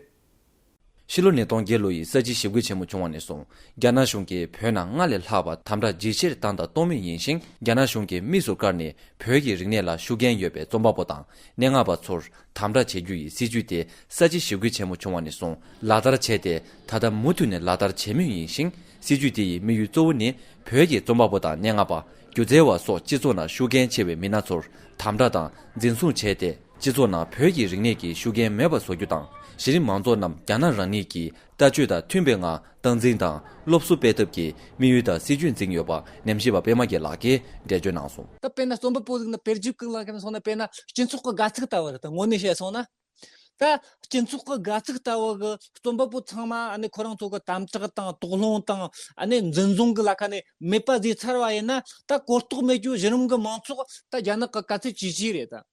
ཕྱི་ལོ་ཉིས་སྟོང་བརྒྱད་ལོ་ཡི་ས་བྱི་ཞི་རྒོལ་ཆེན་མོ་བྱུང་བ་ནས་བཟུང་། རྒྱ་ནག་གཞུང་གིས་བོད་ནང་སྔར་ལས་ལྷག་པ་དམ་དྲག་ཇེ་ཆེར་བཏང་དང་གཏོང་མུས་ཡིན་ཞིང་། རྒྱ་ནག་གཞུང་གིས་དམིགས་སུ་བཀར་ནས་བོད་ཀྱི་རིག་གནས་ལ་ཤུགས་རྐྱེན་ཡོད་པའི་རྩོམ་པ་པོ་དང་སྙན་ངག་པ་ཚོར་དམ་དྲག་བྱེད་རྒྱུ་ཡི་སྲིད་བྱུས་དེ་ས་བྱི་ཞི་རྒོལ་ཆེན་མོ་བྱུང་བ་ནས་བཟུང་ལག་བསྟར་བྱས་ཏེ། ད་ལྟ་མུ་མཐུད་ནས་ལག་བསྟར་བྱེད་མུས་ཡིན་ཞིང་། སྲིད་བྱུས་དེ་ཡི་དམིགས་ཡུལ་གཙོ་བོ་ནི། བོད་ཀྱི་རྩོམ་པ་པོ་དང་སྙན་ངག་པ། སྒྱུ་རྩལ་བ་སོགས་སྤྱི་ཚོགས་ནང་ཤུགས་རྐྱེན་ཆེ་བའི་མི་སྣ་ཚོར་དམ་དྲག་དང་འཛིན་བཟུང་བྱས་ཏེ། སྤྱི་ཚོགས་ནང་བོད་ཀྱི་རིག་གནས་ཀྱི་ཤུགས་རྐྱེན་མེད་པ་བཟོ་རྒྱུ་དང་། གཞི་རིམ་མང་ཚོགས་རྣམས་རྒྱ་ནག་རང་ཉིད་ཀྱི་ལྟ་སྤྱོད་དང་མཐུན་པའི་ངང་སྟངས་འཛིན་དང་སློབ་གསོ་སྤེལ་ཐབས་ཀྱི་དམིགས་ཡུལ་དང་སྲིད་བྱུས་འཛིན་ཡོད་པ་ཉམས་ཞིབ་པ་པད་མ་རྒྱལ་ལགས་ཀྱིས་འགྲེལ་བརྗོད་གནང་སོང་། ད་དཔེར་ན་རྩོམ་པ་པོ་ཟིག་ན་དཔེར་བརྗོད་གི་ལ་ཁ་ན་སོང་ན། དཔེར་ན་སྤྱི་ཚོགས་ཀྱི་དགའ་ཚིག་ལྟ་བུ་རེད། ད་དངོས་གནས་བཤད་སོང་ན། ད་སྤྱི་ཚོགས་ཀྱི་དགའ་ཚིག་ལྟ་བུ་གི་རྩོམ་པ་པོ་ཚང་མ་ཨ་ནི་ཁོ་རང་ཚོ་གི་དམ་དྲག་དང་དོགས་སློང་དང་ཨ་ནི་འཛིན་བཟུང་གི་ལ་ཁ་ནས་མེད་པ་བཟོས་ཚར་བ་ཡིན་ན། ད་གོ་རྟོགས་མེད་རྒྱུ་གཞི་རིམ་གི་མང་ཚོགས་ད་རྒྱ་ནག་གི་ག་ཚོད་ཅི་ཅི་རེད་ད།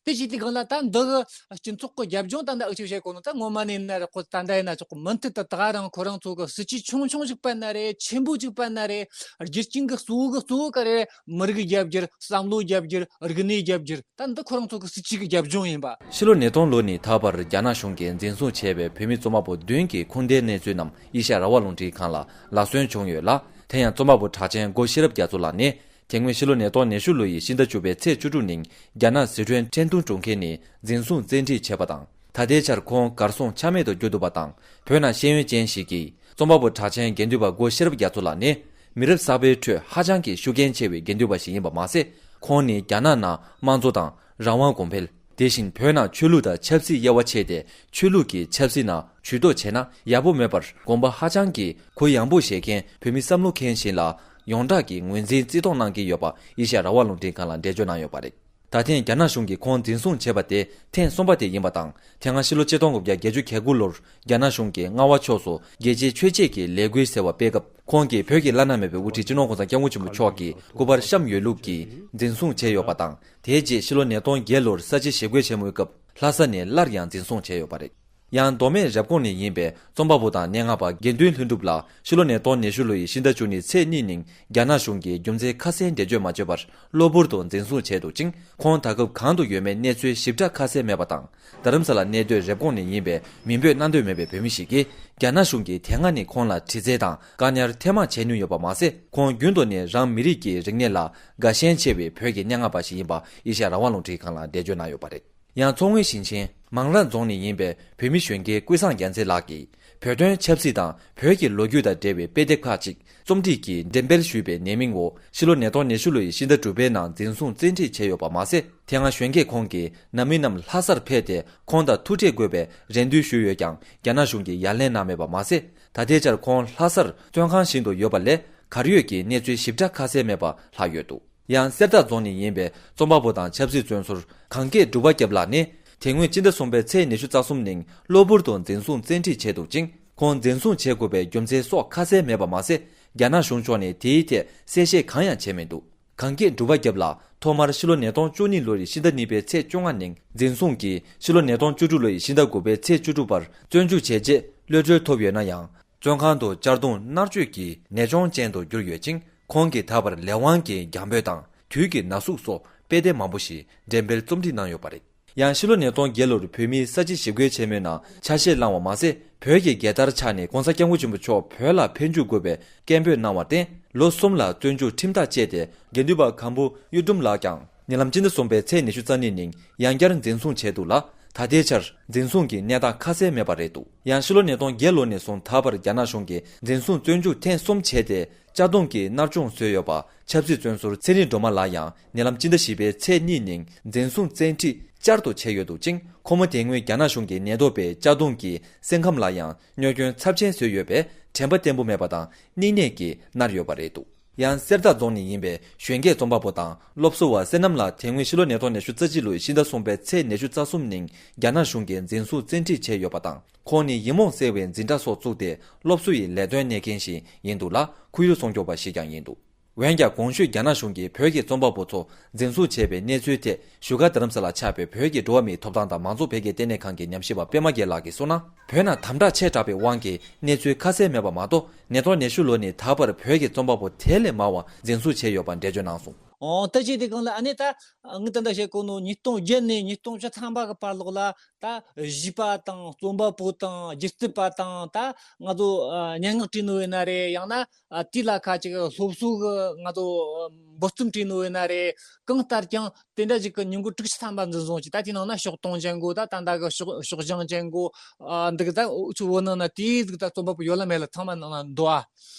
དེ་བྱས་དུས་སྒང་ལ་ད་འདི་གི་སྤྱི་ཚོགས་ཀྱི་རྒྱབ་ལྗོངས་ད་འདི་ཨུ་ཆོས་བཤད་གོ་ནོ་ད་ངོ་མ་ནས་ན་རེད། ཁོ་ད་ལྟ་ཡིན་ན་ཆོག་གི་མུ་མཐུད་དུ་ད་རང་ཁོ་རང་ཚོ་གི་སྲིད་ཇུས་ཆུང་ཆུང་ཞིག་སྤེལ་ན་རེད། ཆེན་པོ་ཞིག་སྤེལ་ན་རེད། རྒྱུ་རྐྱེན་གི་གཙོ་བོ་གི་གཙོ་བོ་ག་རེ་རེད། མི་རིགས་རྒྱ་སྒྱུར། བསམ་བློ་རྒྱ་སྒྱུར། རིག་གནས་རྒྱ་སྒྱུར། ད་འདི་ཁོ་རང་ཚོ་གི་སྲིད་ཇུས་ཀྱི་རྒྱབ་ལྗོངས་ཡིན་པ། ཕྱི་ལོ་ཉིས་སྟོང་ལོ་ནས་ད་བར་རྒྱ་ནག་གཞུང་གིས་འཛིན་བཟུང་བྱས་པའི་བོད་མི་རྩོམ་པ་པོ་བདུན་གྱི་ཁུངས་ལྡན་གནས་ཚུལ་རྣམས་ཨེ་ཤ་ཡ་རང་དབང་རླུང་འཕྲིན་ཁང་ལ་ལག་སོན་བྱུང་ཡོད་ལ། དེ་ཡང་རྩོམ་པ་པོ་གྲགས་ཅན་སྒོ་ཤེས་རབ་རྒྱ་མཚོ་ལགས་ནི། དེ་སྔོན་ཕྱི་ལོ་ཉིས་སྟོང་ཉི་ཤུ་ལོ་ཡི་ཕྱི་ཟླ་བཅུ་པའི་ཚེས་བཅུ་དྲུག་ཉིན་རྒྱ་ནག་ཟི་ཁྲོན་ཁྲེང་ཏུའུ་གྲོང་ཁྱེར་ནས་འཛིན་བཟུང་བཙན་ཁྲིད་བྱས་པ་དང་། ད་ལྟའི་ཆར་ཁོང་གར་སོང་ཆ་མེད་དུ་གྱུར་འདུག་པ་དང་། བོད་ནང་ཤེས་ཡོན་ཅན་ཞིག་གིས། རྩོམ་པ་པོ་གྲགས་ཅན་དགེ་འདུན་པ་སྒོ་ཤེས་རབ་རྒྱ་མཚོ་ལགས་ནི། མི་རབས་གསར་པའི་ཁྲོད་ཧ་ཅང་གི་ཤུགས་རྐྱེན་ཆེ་བའི་དགེ་འདུན་པ་ཞིག་ཡིན་པ་མ་ཟད། ཁོང་ནི་རྒྱ་ནག་ནང་དམངས་གཙོ་དང་རང་དབང་གོང་འཕེལ། དེ་བཞིན་བོད་ནང་ཆོས་ལུགས་དང་ཆབ་སྲིད་དབྱེ་བ་ཕྱེ་སྟེ། ཆོས་ལུགས་ཀྱི་ཆབ་སྲིད་ནང་ཇུས་གཏོགས་བྱས་ན་ཡག་པོ་མེད་པར་དགོངས་པ་ཧ་ཅང་གི་གུ་ཡངས་པོ་བཞེས་མཁན་བོད་མི་བསམ་བློ་མཁན་ཞིག་ལ་ཡོངས་གྲགས་ཀྱི་ངོས་འཛིན་བརྩི་མཐོང་གནང་གི་ཡོད་པ་ཨེ་ཤ་ཡ་རང་དབང་རླུང་འཕྲིན་ཁང་ལ་འགྲེལ་བརྗོད་གནང་ཡོད་པ་རེད། ད་ཐེངས་རྒྱ་ནག་གཞུང་གིས་ཁོང་འཛིན་བཟུང་བྱས་པ་དེ་ཐེངས་གསུམ་པ་དེ་ཡིན་པ་དང་། དེ་སྔ་ཕྱི་ལོ་ཆིག་སྟོང་དགུ་བརྒྱ་བརྒྱད་ཅུ་གྱ་དགུ་ལོར་རྒྱ་ནག་གཞུང་གིས་རྔ་བ་ཕྱོགས་སུ་རྒྱལ་གཅེས་ཆོས་གཅེས་ཀྱི་ལས་འགུལ་ཟེར་བ་སྤེལ་སྐབས། ཁོང་གིས་བོད་ཀྱི་བླ་ན་མེད་པའི་དབུ་ཁྲིད་སྤྱི་ནོར་༸གོང་ས་༸སྐྱབས་མགོན་ཆེན་པོ་མཆོག་གི་སྐུ་པར་བཤམས་ཡོད་ལུགས་ཀྱིས་འཛིན་བཟུང་བྱས་ཡོད་པ་དང་། དེའི་རྗེས་ཕྱི་ལོ་ཉིས་སྟོང་བརྒྱད་ལོར་ས་བྱི་ཞི་རྒོལ་ཆེན་མོའི་སྐབས་ལྷ་ས་ནས་སླར་ཡང་འཛིན་བཟུང་བྱས་ཡོད་པ་རེད། ཡང་མདོ་སྨད་རེབ་གོང་ནས་ཡིན་པའི་རྩོམ་པ་པོ་དང་སྙན་ངག་པ་དགེ་འདུན་ལྷུན་གྲུབ་ལགས་ཕྱི་ལོ་ཉིས་སྟོང་ཉི་ཤུ་ལོ་ཡི་ཕྱི་ཟླ་བཅུ་གཉིས་ཚེས་གཉིས་ཉིན་རྒྱ་ནག་གཞུང་གིས་རྒྱུ་མཚན་ཁ་གསལ་འགྲེལ་བརྗོད་མ་བྱས་པར་གློ་བུར་དུ་འཛིན་བཟུང་བྱས་འདུག་ཅིང་། ཁོང་ད་སྐབས་གང་དུ་ཡོད་མེད་གནས་ཚུལ་ཞིབ་ཕྲ་ཁ་གསལ་མེད་པ་དང་། རྡ་རམ་ས་ལ་གནས་སྡོད་རེབ་གོང་ནས་ཡིན་པའི་མིང་འབོད་གནང་འདོད་མེད་པའི་བོད་མི་ཞིག་གིས་རྒྱ་ནག་གཞུང་གིས་དེ་སྔ་ནས་ཁོང་ལ་དྲི་རྩད་དང་བཀག་ཉར་ཐེངས་མང་བྱས་མྱོང་ཡོད་པ་མ་ཟད། ཁོང་རྒྱུན་དུ་ནས་རང་མི་རིགས་ཀྱི་རིག་གནས་ལ་དགའ་ཞེན་ཆེ་བའི་བོད་ཀྱི་སྙན་ངག་པ་ཞིག་ཡིན་པ་ཨེ་ཤ་ཡ་རང་དབང་རླུང་འཕྲིན་ཁང་ལ་འགྲེལ་བརྗོད་གནང་ཡོད་པ་རེད། ཡང་མཚོ་སྔོན་ཞིང་ཆེན་མང་ར་རྫོང་ནས་ཡིན་པའི་བོད་མི་གཞོན་སྐྱེས་ཀུན་བཟང་རྒྱལ་མཚན་ལགས་ཀྱིས་བོད་དོན་ཆབ་སྲིད་དང་བོད་ཀྱི་ལོ་རྒྱུས་དང་འབྲེལ་བའི་དཔེ་དེབ་ཁག་ཅིག་རྩོམ་སྒྲིག་གིས་འགྲེམས་སྤེལ་ཞུས་པའི་ཉེས་མིང་འོག་ཕྱི་ལོ་ཉིས་སྟོང་ཉི་ཤུ་ལོ་ཡི་ཕྱི་ཟླ་དྲུག་པའི་ནང་འཛིན་བཟུང་བཙན་ཁྲིད་བྱས་ཡོད་པ་མ་ཟད། དེ་སྔ་གཞོན་སྐྱེས་ཁོང་གིས་ནང་མི་རྣམས་ལྷ་སར་ཕེབས་ཏེ་ཁོང་དང་ཐུག་འཕྲད་དགོས་པའི་རེ་འདུན་ཞུས་ཡོད་ཀྱང་རྒྱ་ནག་གཞུང་གིས་ཡ་ལན་གནང་མེད་པ་མ་ཟད། ད་ལྟའི་ཆར་ཁོང་ལྷ་སར་བཙོན་ཁང་ཞིག་ཏུ་ཡོད་པ་ལས་གར་ཡོད་ཀྱི་གནས་ཚུལ་ཞིབ་ཕྲ་ཁ་གསལ་མེད་པ་ལྷག་ཡོད་འདུག་ཡང་གསེར་རྟ་རྫོང་ནས་ཡིན་པའི་རྩོམ་པ་པོ་དང་ཆབ་སྲིད་བཙོན་ཟུར་གངས་སྐྱིད་འབྲུག་པ་སྐྱབས་ལགས་ནི། དེ་སྔོན་སྤྱི་ཟླ་གསུམ་པའི་ཚེས་ཉི་ཤུ་རྩ་གསུམ་ཉིན་གློ་བུར་དུ་འཛིན་བཟུང་བཙན་ཁྲིད་བྱས་འདུག་ཅིང་། ཁོང་འཛིན་བཟུང་བྱེད་དགོས་པའི་རྒྱུ་མཚན་སོགས་ཁ་གསལ་མེད་པ་མ་ཟད། རྒྱ་ནག་གཞུང་ཕྱོགས་ནས་དེའི་ཐད་གསལ་བཤད་གང་ཡང་བྱས་མི་འདུག་གངས་སྐྱིད་འབྲུག་པ་སྐྱབས་ལགས་ཐོག་མར་ཕྱི་ལོ་ཉིས་སྟོང་བཅུ་གཉིས་ལོ་ཡི་ཕྱི་ཟླ་གཉིས་པའི་ཚེས་བཅོ་ལྔ་ཉིན་འཛིན་བཟུང་གིས་ཕྱི་ལོ་ཉིས་སྟོང་བཅུ་དྲུག་ལོ་ཡི་ཕྱི་ཟླ་དགུ་པའི་ཚེས་བཅུ་དྲུག་བར་བཙོན་འཇུག་བྱས་རྗེས་གློད་གྲོལ་ཐོབ་ཡོད་ན་ཡང་། བཙོན་ཁང་དུ་གཅར་རྡུང་མནར་གཅོད་ཀྱི་ནད་གཅོང་ཅན་དུ་གྱུར་ཡོད་ཅིང་། ཁོང་གིས་ད་བར་ལས་དབང་གི་རྒྱང་འབོད་དང་དུས་ཀྱི་ན་ཟུག་སོགས་དཔེ་དེབ་མང་པོ་ཞིག་འགྲེམས་སྤེལ་རྩོམ་སྒྲིག་གནང་ཡོད་པ་རེད། ཡང་ཕྱི་ལོ་ཉིས་སྟོང་བརྒྱད་ལོར་བོད་མིའི་ས་བྱི་ཞི་རྒོལ་ཆེན་མོའི་ནང་ཆ་ཤས་བླངས་བ་མ་ཟད། བོད་ཀྱི་རྒྱལ་དར་འཕྱར་ནས་༸གོང་ས་༸སྐྱབས་མགོན་ཆེན་པོ་མཆོག་བོད་ལ་ཕེབས་འཇུག་དགོས་པའི་སྐད་འབོད་གནང་བར་བརྟེན། ལོ་གསུམ་ལ་བཙོན་འཇུག་ཁྲིམས་ཐག་བཅད་དེ། དགེ་འདུན་པ་མཁན་པོ་གཡུ་སྒྲོན་ལགས་ཀྱང་ཉེ་ལམ་སྤྱི་ཟླ་གསུམ་པའི་ཚེས་ཉི་ཤུ་རྩ་གཉིས་ཉིན་ཡང་བསྐྱར་འཛིན་བཟུང་བྱས་འདུག་ལ། ད་ལྟའི་ཆར་འཛིན་བཟུང་གི་གནས་སྟངས་ཁ་གསལ་མེད་པ་རེད་འདུག་ཡང་ཕྱི་ལོ་ཉིས་སྟོང་བརྒྱད་ལོ་ནས་བཟུང་ད་བར་རྒྱ་ནག་གཞུང་གིས་འཛིན་བཟུང་བཙོན་འཇུག་ཐེངས་གསུམ་བྱས་ཏེ། གཅར་རྡུང་གིས་མནར་གཅོད་བཟོས་ཡོད་པ། ཆབ་སྲིད་བཙོན་ཟུར་ཚེ་རིང་སྒྲོལ་མ་ལགས་ཡང་ཉེ་ལམ་སྤྱི་ཟླ་བཞི་པའི་ཚེས་གཉིས་ཉིན་འཛིན་བཟུང་བཙན་ཁྲིད་བསྐྱར་དུ་བྱས་ཡོད་འདུག་ཅིང་། ཁོ་མོ་དེ་སྔོན་རྒྱ་ནག་གཞུང་གིས་ཉེན་རྟོག་པས་གཅར་རྡུང་གིས་སེམས་ཁམས་ལ་ཡང་གནོད་སྐྱོན་ཚབས་ཆེན་བཟོས་ཡོད་པས། དྲན་པ་བརྟན་པོ་མེད་པ་དང་སྙིང་ནད་ཀྱིས་མནར་ཡོད་པ་རེད་འདུག་ཡང་གསེར་རྟ་རྫོང་ནས་ཡིན་པའི་གཞོན་སྐྱེས་རྩོམ་པ་པོ་དང་སློབ་གསོ་བ་བསོད་ནམས་ལགས་དེ་སྔོན་ཕྱི་ལོ་ཉིས་སྟོང་ཉི་ཤུ་རྩ་གཅིག་ལོའི་ཕྱི་ཟླ་གསུམ་པའི་ཚེས་ཉི་ཤུ་རྩ་གསུམ་ཉིན་རྒྱ་ནག་གཞུང་གིས་འཛིན་བཟུང་བཙན་ཁྲིད་བྱས་ཡོད་པ་དང་། ཁོང་ནི་ཡིག་རྨོངས་སེལ་བའི་འཛིན་གྲྭ་སོགས་བཙུགས་ཏེ་སློབ་གསོ་ཡི་ལས་དོན་གནས་མཁན་ཞིག་ཡིན་འདུག་ལ། ཁོར་ཡུག་སྲུང་སྐྱོབ་པ་ཞིག་ཀྱང་ཡིན་འདུག་འོན་ཀྱང་། གོང་ཞུས་རྒྱ་ནག་གཞུང་གིས་བོད་ཀྱི་རྩོམ་པ་པོ་ཚོ་འཛིན་བཟུང་བྱས་པའི་གནས་ཚུལ་ཐད། བཞུགས་སྒར་རྡ་རམ་ས་ལར་ཆགས་པའི་བོད་ཀྱི་འགྲོ་བ་མིའི་ཐོབ་ཐང་དང་མང་གཙོ་འཕེལ་རྒྱས་ལྟེ་གནས་ཁང་གི་ཉམས་ཞིབ་པ་པད་མ་རྒྱལ་ལགས་ཀྱིས་གསུངས་ན། བོད་ནང་དམ་དྲག་ཆེ་དྲགས་པའི་དབང་གིས་གནས་ཚུལ་ཁ་གསལ་མེད་པ་མ་གཏོགས། ཉིས་སྟོང་ཉི་ཤུ་ལོ་ནས་ད་བར་བོད་ཀྱི་རྩོམ་པ་པོ་དེ་ལས་མང་བ་འཛིན་བཟུང་བྱས་ཡོད་པ་འགྲེལ་བརྗོད་གནང་སོང་། ཨོ། ད་ཅི་དེ་གང་ལ་ཨ་ནི་ད་ངས་ད་ལྟ་བཤད་གོ་ནོ་ཉིས་སྟོང་བརྒྱད་ནས་ཉིས་སྟོང་བཅུ་ཐམ་པ་གི་བར་ལོགས་ལ། ད་གཞས་པ་དང་རྩོམ་པ་པོ་དང་སྒྱུ་རྩལ་པ་དང་། ད་ང་ཚོ་ཨ་སྙན་ངག་བྲིས་ནོ་ཡིན་ན་རེད། ཡང་ན་ཨ་དེ་ལ་ཁ་ཅིག་སློབ་གསོ་གི་ང་ཚོ་ཨ་འབོད་རྩོམ་བྲིས་ནོ་ཡིན་ན་རེད། གང་ལྟར་ཀྱང་དེ་འདྲ་ཞིག་གི་ཉིན་གུང་དྲུག་ཅུ་ཐམ་པ་འཛིན་བཟུང་བྱས། ད་དེའི་ནང་ན་ཤོག་དོང་ཅན་གོ། ད་ད་ལྟ་གི་ཤོག་ཤོག་བྱང་ཅན་གོ། ཨ་འདི་གི་ད་འུ་ཚོ་བོད་ནང་ན་དེའི་ཟིག་ད་རྩོམ་པ་པོ་ཡོད་ལ་མེད་ལ་ཚང་མ་ནང་ན་འདུག་ཨ།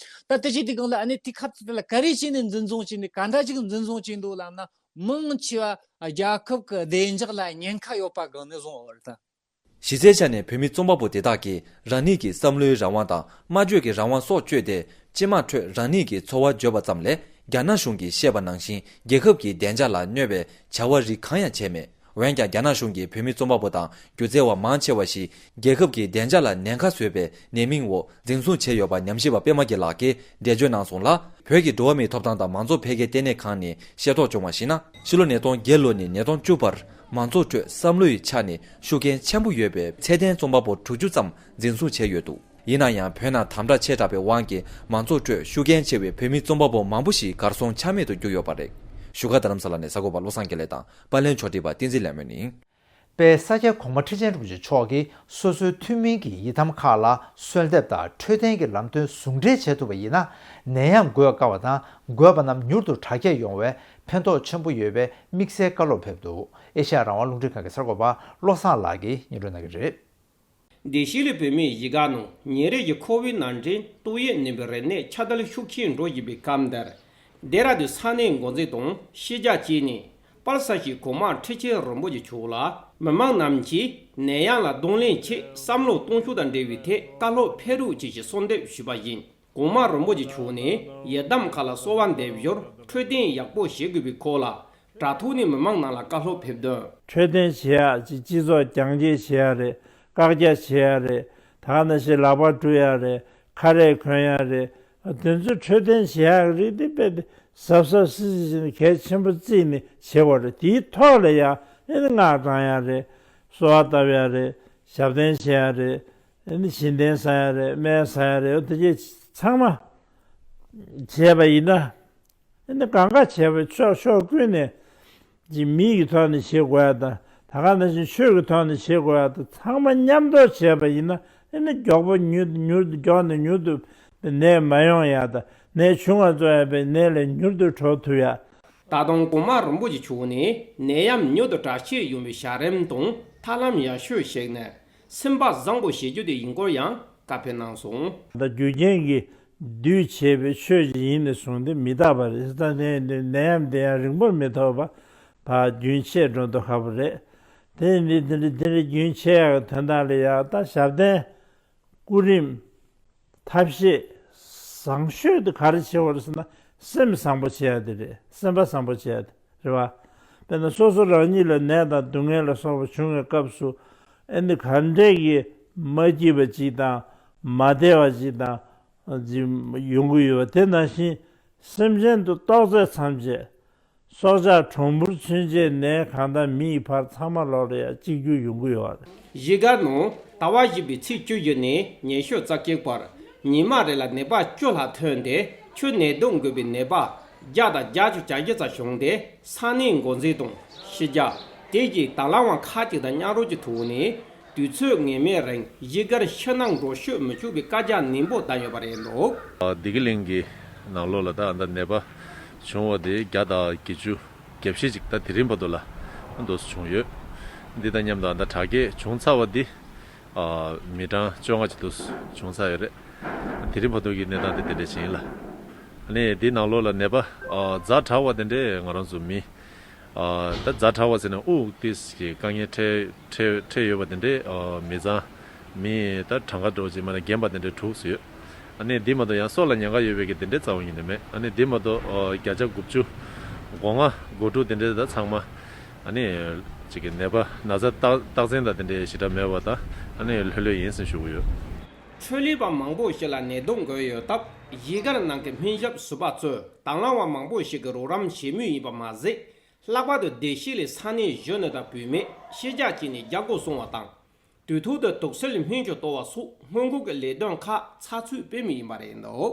ད་དེ་ཅི་དེ་གང་ལ་ཨ་ནི་དེ་ཁ་ཚ་དེ་ལ་ག་རེ་བྱས་ནས་འཛིན་བཟུང་བྱས་ནས་ག་འདྲ་ཅིག་འཛིན་བཟུང་བྱས་འདུག་ལབ་ན། མང་ཆེ་བ་རྒྱལ་ཁབ་ཀྱི་བདེ་འཇགས་ལ་ཉེན་ཁ་ཡོད་པ་སྒང་ནས་བཟུང་བ་རེད་ད། གཞི་རྩའི་ཆ་ནས་བོད་མི་རྩོམ་པ་པོ་དེ་དག་གིས་རང་ཉིད་ཀྱི་བསམ་བློའི་རང་དབང་དང་སྨྲ་བརྗོད་ཀྱི་རང་དབང་སོགས་བཅོས་ཏེ། སྤྱི་དམངས་ཁྲོད་རང་ཉིད་ཀྱི་ཚོར་བ་བརྗོད་པ་ཙམ་ལས། རྒྱ་ནག་གཞུང་གིས་བཤད་པ་ནང་བཞིན་རྒྱལ་ཁབ་ཀྱི་བདེ་འཇགས་ལ་གནོད་པའི་བྱ་བ་རིགས་གང་ཡང་བྱས་མེད། འོན་ཀྱང་། རྒྱ་ནག་གཞུང་གིས་བོད་མི་རྩོམ་པ་པོ་དང་སྒྱུ་རྩལ་བ་མང་ཆེ་བ་ཞིག་རྒྱལ་ཁབ་ཀྱི་བདེ་འཇགས་ལ་ཉེན་ཁ་བཟོས་པའི་ཉེས་མིང་འོག་འཛིན་བཟུང་བྱས་ཡོད་པ་ཉམས་ཞིབ་པ་པད་མ་རྒྱལ་ལགས་ཀྱིས་འགྲེལ་བརྗོད་གནང་སོང་ལ། བོད་ཀྱི་འགྲོ་བ་མིའི་ཐོབ་ཐང་དང་མང་གཙོ་འཕེལ་རྒྱས་ལྟེ་གནས་ཁང་ནས་ཤེས་རྟོགས་བྱུང་བར་གཞིགས་ན། ཕྱི་ལོ་ཉིས་སྟོང་བརྒྱད་ལོ་ནས་ཉིས་སྟོང་བཅུ་བར་མང་ཚོགས་ཁྲོད་བསམ་བློ་ཡི་ཆ་ནས་ཤུགས་རྐྱེན་ཆེན་པོ་ཡོད་པའི་ཚད་ལྡན་རྩོམ་པ་པོ་དྲུག་ཅུ་ཙམ་འཛིན་བཟུང་བྱས་ཡོད་འདུག་ཡིན་ན་ཡང་། བོད་ནང་དམ་དྲག་ཆེ་དྲགས་པའི་དབང་གིས་མང་ཚོགས་ཁྲོད་ཤུགས་རྐྱེན་ཆེ་བའི་བོད་མི་རྩོམ་པ་པོ་མང་པོ་ཞིག་གར་སོང་ཆ་མེད་དུ་གྱུར་ཡོད་པ་རེད། བཞུགས་སྒར་རྡ་རམ་ས་ལ་ནས་གསར་འགོད་པ་བློ་བཟང་དགེ་ལེགས་དང་། པར་ལེན་ཕྱོགས་སྒྲིག་པ་བསྟན་འཛིན་ལེགས་སྨོན་ཡིན། དཔལ་ས་སྐྱ་གོང་མ་ཁྲི་ཆེན་རིན་པོ་ཆེ་མཆོག་གིས་སོ་སོའི་ཐུན་མིན་གྱི་ཡི་དམ་ཁག་ལ་གསོལ་འདེབས་དང་འཕྲོད་བསྟེན་གྱི་ལམ་སྟོན་ཟུང་འབྲེལ་བྱེད་ཐུབ་པ་ཡིན་ན། ནད་ཡམས་འགོས་དཀའ་བ་དང་འགོས་པ་རྣམས་མྱུར་དུ་དྲག་སྐྱེད་ཡོང་བའི་ཕན་ཐོགས་ཆེན་པོ་ཡོད་པའི་དམིགས་བསལ་བཀའ་སློབ་ཕེབས་འདུག་ཨེ་ཤ་ཡ་རང་དབང་རླུང་འཕྲིན་ཁང་གི་གསར་འགོད་པ་བློ་བཟང་ལགས་ཀྱིས་སྙན་སྒྲོན་གནང་གི་རེད། འདི་ཤི་ལི་བོད་མིའི་གཞིས་ཀ་ནང་ཉིན་རེ་བཞིན་ཁོ་བིད་ནང་འདྲེན་ཏོག་དབྱིབས་ནད་པའི་རིམས་ནད་ཁྱབ་གདལ་ཤུགས་ཆེར་འགྲོ་བཞིན་པའི་སྐབས་འདིར། ཌེ་ར་ཌུན་ས་གནས་འགོ་འཛིན་དང་ཤེས་བྱ་སྤྱི་ནས་དཔལ་ས་སྐྱའི་གོང་མ་ཁྲི་ཆེན་རིན་པོ་ཆེ་མཆོག་ལ་མི་མང་རྣམས་ཀྱིས་ནད་ཡམས་ལ་གདོང་ལེན་ཆེད་བསམ་བློ་གཏོང་ཕྱོགས་དང་འབྲེལ་བའི་ཐད་བཀའ་སློབ་ཕེབས་རོགས་ཅེས་ཀྱི་གསོལ་འདེབས་ཞུས་པ་ཡིན། གོང་མ་རིན་པོ་ཆེ་མཆོག་ནས་ཡི་དམ་ཁག་ལ་གསོལ་བ་འདེབས་ཞོར་འཕྲོད་བསྟེན་ཡག་པོ་བྱེད་དགོས་པའི་སྐོར་ལ། དྲ་ཐོག་ནས་མི་མང་ནང་ལ་བཀའ་སློབ་ཕེབས་དོན། འཕྲོད་བསྟེན་བྱེད་ཡག་ཅིག་སྤྱི་ཚོགས་རྒྱང་བཀྱེད་བྱེད་ཡག་རེད། བཀག་རྒྱ་བྱེད་ཡག་རེད། ད་ག་ནང་བཞིན་ལག་པ་བཀྲུ་ཡག་རེད། ཁ་རས་གོན་ཡག་རེད། དེ་ཚོ་འཕྲོད་བསྟེན་བྱེད་ཡག་རིགས་དེ་དཔེ་དེ་གཟབ་གཟབ་སིབ་སིབ་བྱས་ནས་གལ་ཆེན་པོ་བརྩིས་ནས་བྱེད་དགོས་རེད། དེའི་ཐོག་ལ་ཡང་ཨེ་ནི་སྔགས་བགྲང་ཡག་རེད། གསོལ་བ་བཏབ་ཡག་རེད། ཞབས་བརྟན་བྱེད་ཡག་རེད། ཨེ་ནི་བཞེས་ལྡན་ཟ་ཡག་རེད། སྨན་ཟ་ཡག་རེད། དེ་ཚོ་ཚང་མ་བྱས་པ་ཡིན་ན། ཨེ་ནི་གང་ག་བྱས་པའི་ཕྱོགས་ཕྱོགས་ཀུན་ནས་ཀྱི་མི་ཡི་ཐོག་ནས་བྱེད་དགོས་ཡ་དང་། ད་ག་ནང་བཞིན་ཆོས་ཀྱི་ཐོག་ནས་བྱེད་དགོས་ཡ་དང་། ཚང་མ་མཉམ་དུ་བྱས་པ་ཡིན་ན་ཨེ་ནི་མགྱོགས་པོ་མྱུར་མྱུར་དུ་མགྱོགས་ནས་མྱུར་དུ་ནད་མ་ཡོང་ཡ་དང་། ནད་བྱུང་བ་ཚོ་ཡང་པའི་ནད་ལས་མྱུར་དུ་གྲོལ་ཐུབ་ཡ། ད་དུང་གོང་མ་རིན་པོ་ཆེ་མཆོག་ནས་ནད་ཡམས་མྱུར་དུ་དྲག་སྐྱེད་ཡོང་བའི་བྱ་རིམ་དང་ཐབས་ལམ་ཡག་ཤོས་ཤིག་ནི་སེམས་པ་བཟང་པོ་བྱེད་རྒྱུ་དེ་ཡིན་སྐོར་ཡང་བཀའ་ཕེབས་གནང་སོང་། ད་རྒྱུ་རྐྱེན་གྱིས་བསྡུས་བྱས་པའི་ཆོས་ཅིག་ཡིན་ནས་བཟུང་སྟེ་མི་རྟག་པ་རེད། ད་ནད་ནད་ཡམས་དེ་ཡང་རིང་པོར་མི་ཐོགས་པ་ཕར་རྒྱུན་ཆད་འགྲོ་མདོག་ཁ་པོ་རེད། དེ་ནི་དེ་འདྲ་དེ་འདྲ་རྒྱུན་ཆད་ཡག་གི་དོན་དག་ལ་ཡང་ད་ཞབས་བརྟན། སྐུ་རིམ། ཐབས་ཤེས། བཟང་ཤོས་དེ་ག་རེ་བྱེད་དགོས་རེད་ཟེར་ན། སེམས་བཟང་པོ་བྱེད་ཡ་དེ་རེད། སེམས་པ་བཟང་པོ་བྱེད་ཡ་དེ་རེད་བ། དཔེར་ན་སོ་སོ་རང་ཉིད་ལ་ནད་དང་སྡུག་བསྔལ་ལ་སོགས་པ་བྱུང་བའི་སྐབས་སུ་ཨེ་ནི་ག་འདྲས་ཀྱི་མ་སྐྱིད་པ་ཅིག་དང་མ་བདེ་བ་ཅིག་དང་ཡོང་གི་ཡོད་པ། དེ་ནང་བཞིན་སེམས་ཅན་དུ་གཏོགས་ཚད་ཐམས་ཅད། སྲོག་ཆགས་གྲུང་པོར་མཚོན་བྱེད་ནད་གང་དག་མི་ཡི་བར་ཚང་མ་ལོག་ལ་ཡང་གཅིག་གྱུར་ཡོང་གི་ཡོད་རེད། གཞིས་སྒར་ནང་ཟླ་བ་བཞི་པའི་ཚེས་བཅུ་བཞི་ནས་ཉི་ཤུ་རྩ་གཅིག་བར་ཉི་མ་རེ་ལ་ནད་པ་བཅུ་ལྷག་ཐོན་ཏེ། ཁྱོན་ནད་དུག་འགོས་པའི་ནད་པ་བརྒྱ་དང་བརྒྱད་ཅུ་གྱ་བཞི་ཙམ་བྱུང་སྟེ། ས་གནས་འགོ་འཛིན་དང་ཕྱི་རྒྱལ། དེ་བཞིན་དང་བླངས་པ་ཁག་ཅིག་དང་མཉམ་རུབ་ཀྱི་ཐོག་ནས། དུས་ཚོད་ངེས་མེད་རིང་གཞིས་སྒར་ཕྱི་ནང་འགྲོ་ཤོག་མི་ཆོག་པའི་བཀའ་རྒྱ་ནན་པོ་བཏང་ཡོད་པ་རེད་འདུག། བདེ་སྐྱིད་གླིང་གི་ནང་ལོགས་ལ་ད་ད་ནད་པ་བྱུང་བ་དེ་བརྒྱ་དང་བརྒྱད་ཅུ་གྱ་བཞི་ཅིག་ད་དེ་རིང་བར་དུ་ལ་འདུག་སེ་བྱུང་ཡོད། འདི་དང་མཉམ་དུ་ད་དྲག་སྐྱེད་བྱུང་ཚར་བ་འདི་མི་གྲངས་བཅོ་ལྔ་ཅིག་འདུག་སེ་བྱུང་ཚར་ཡོད་རེད། དེ་རིང་བར་དུ་གི་གནས་སྟངས་དེ་དེ་འདྲ་ཞིག་ཡིན་ལ། ཨ་ནི་འདིའི་ནང་ལོགས་ལ་ནད་པ་ཛ་དྲག་པ་དེ་འདྲས་ང་རང་ཚོ་མི། ད་ཛ་དྲག་པ་ཟེར་ན་དབུགས་ཏོག་ཙམ་གྱི་དཀའ་ངལ་འཕྲད་འཕྲད་འཕྲད་ཡོད་པ་དེ་འདྲས་མི་ཚང་མི་ད་གྲངས་ཀ་འདྲ་བོ་ཅིག་མ་ནས་རྒན་པ་དེ་འདྲས་དྲུག་ཙམ་ཡོད། ཨ་ནི་འདི་མ་གཏོགས་ཡང་སྲོག་ལ་ཉེན་ཁ་ཡོད་པའི་གི་དེ་འདྲས་རྩ་བ་ཉིད་ནས་མེད། ཨ་ནི་འདི་མ་གཏོགས་བརྒྱ་ཆ་དགུ་བཅུ་གོ་ལྔ་གོ་དྲུག་དེ་འདྲས་ད་ཚང་མ་ཨ་ནི་ཅིག་གི་ནད་པ་ན་ཚ་རྟགས་རྟགས་མཚན་དང་དེ་འདྲས་ཞེ་དྲག་མེད་པ་དང་ཨ་ནི་ལྷོད་ལྷོད་ཡིན་ཟེར་ཞུ་གི་ཡོད། འཕྲོད་ལས་པ་མང་པོ་ཞིག་ལ་ནད་དུག་འགོས་ཡོད་སྟབས། གཞིས་སྒར་ནང་གི་སྨན་ཞབས་ཟུར་པ་ཚོས་དང་བླངས་པ་མང་པོ་ཞིག་གིས་རོགས་རམ་བྱེད་མུས་ཡིན་པ་མ་ཟད། ལྷག་པར་དུ་བདེ་སྐྱིད་ལ་ས་གནས་གཞོན་ནུ་དང་བུད་མེད་ཕྱི་རྒྱལ་བཅས་ནས་རྒྱབ་སྐྱོར་སོང་བ་དང་། དུས་ཐོག་ཏུ་དུག་སེལ་སྨན་གྱི་ལྟོ་བ་སོགས་སྔོན་འགོག་གི་ལས་དོན་ཁག་ཚགས་ཚུད་སྤེལ་མུས་ཡིན་པ་རེད་འདུག།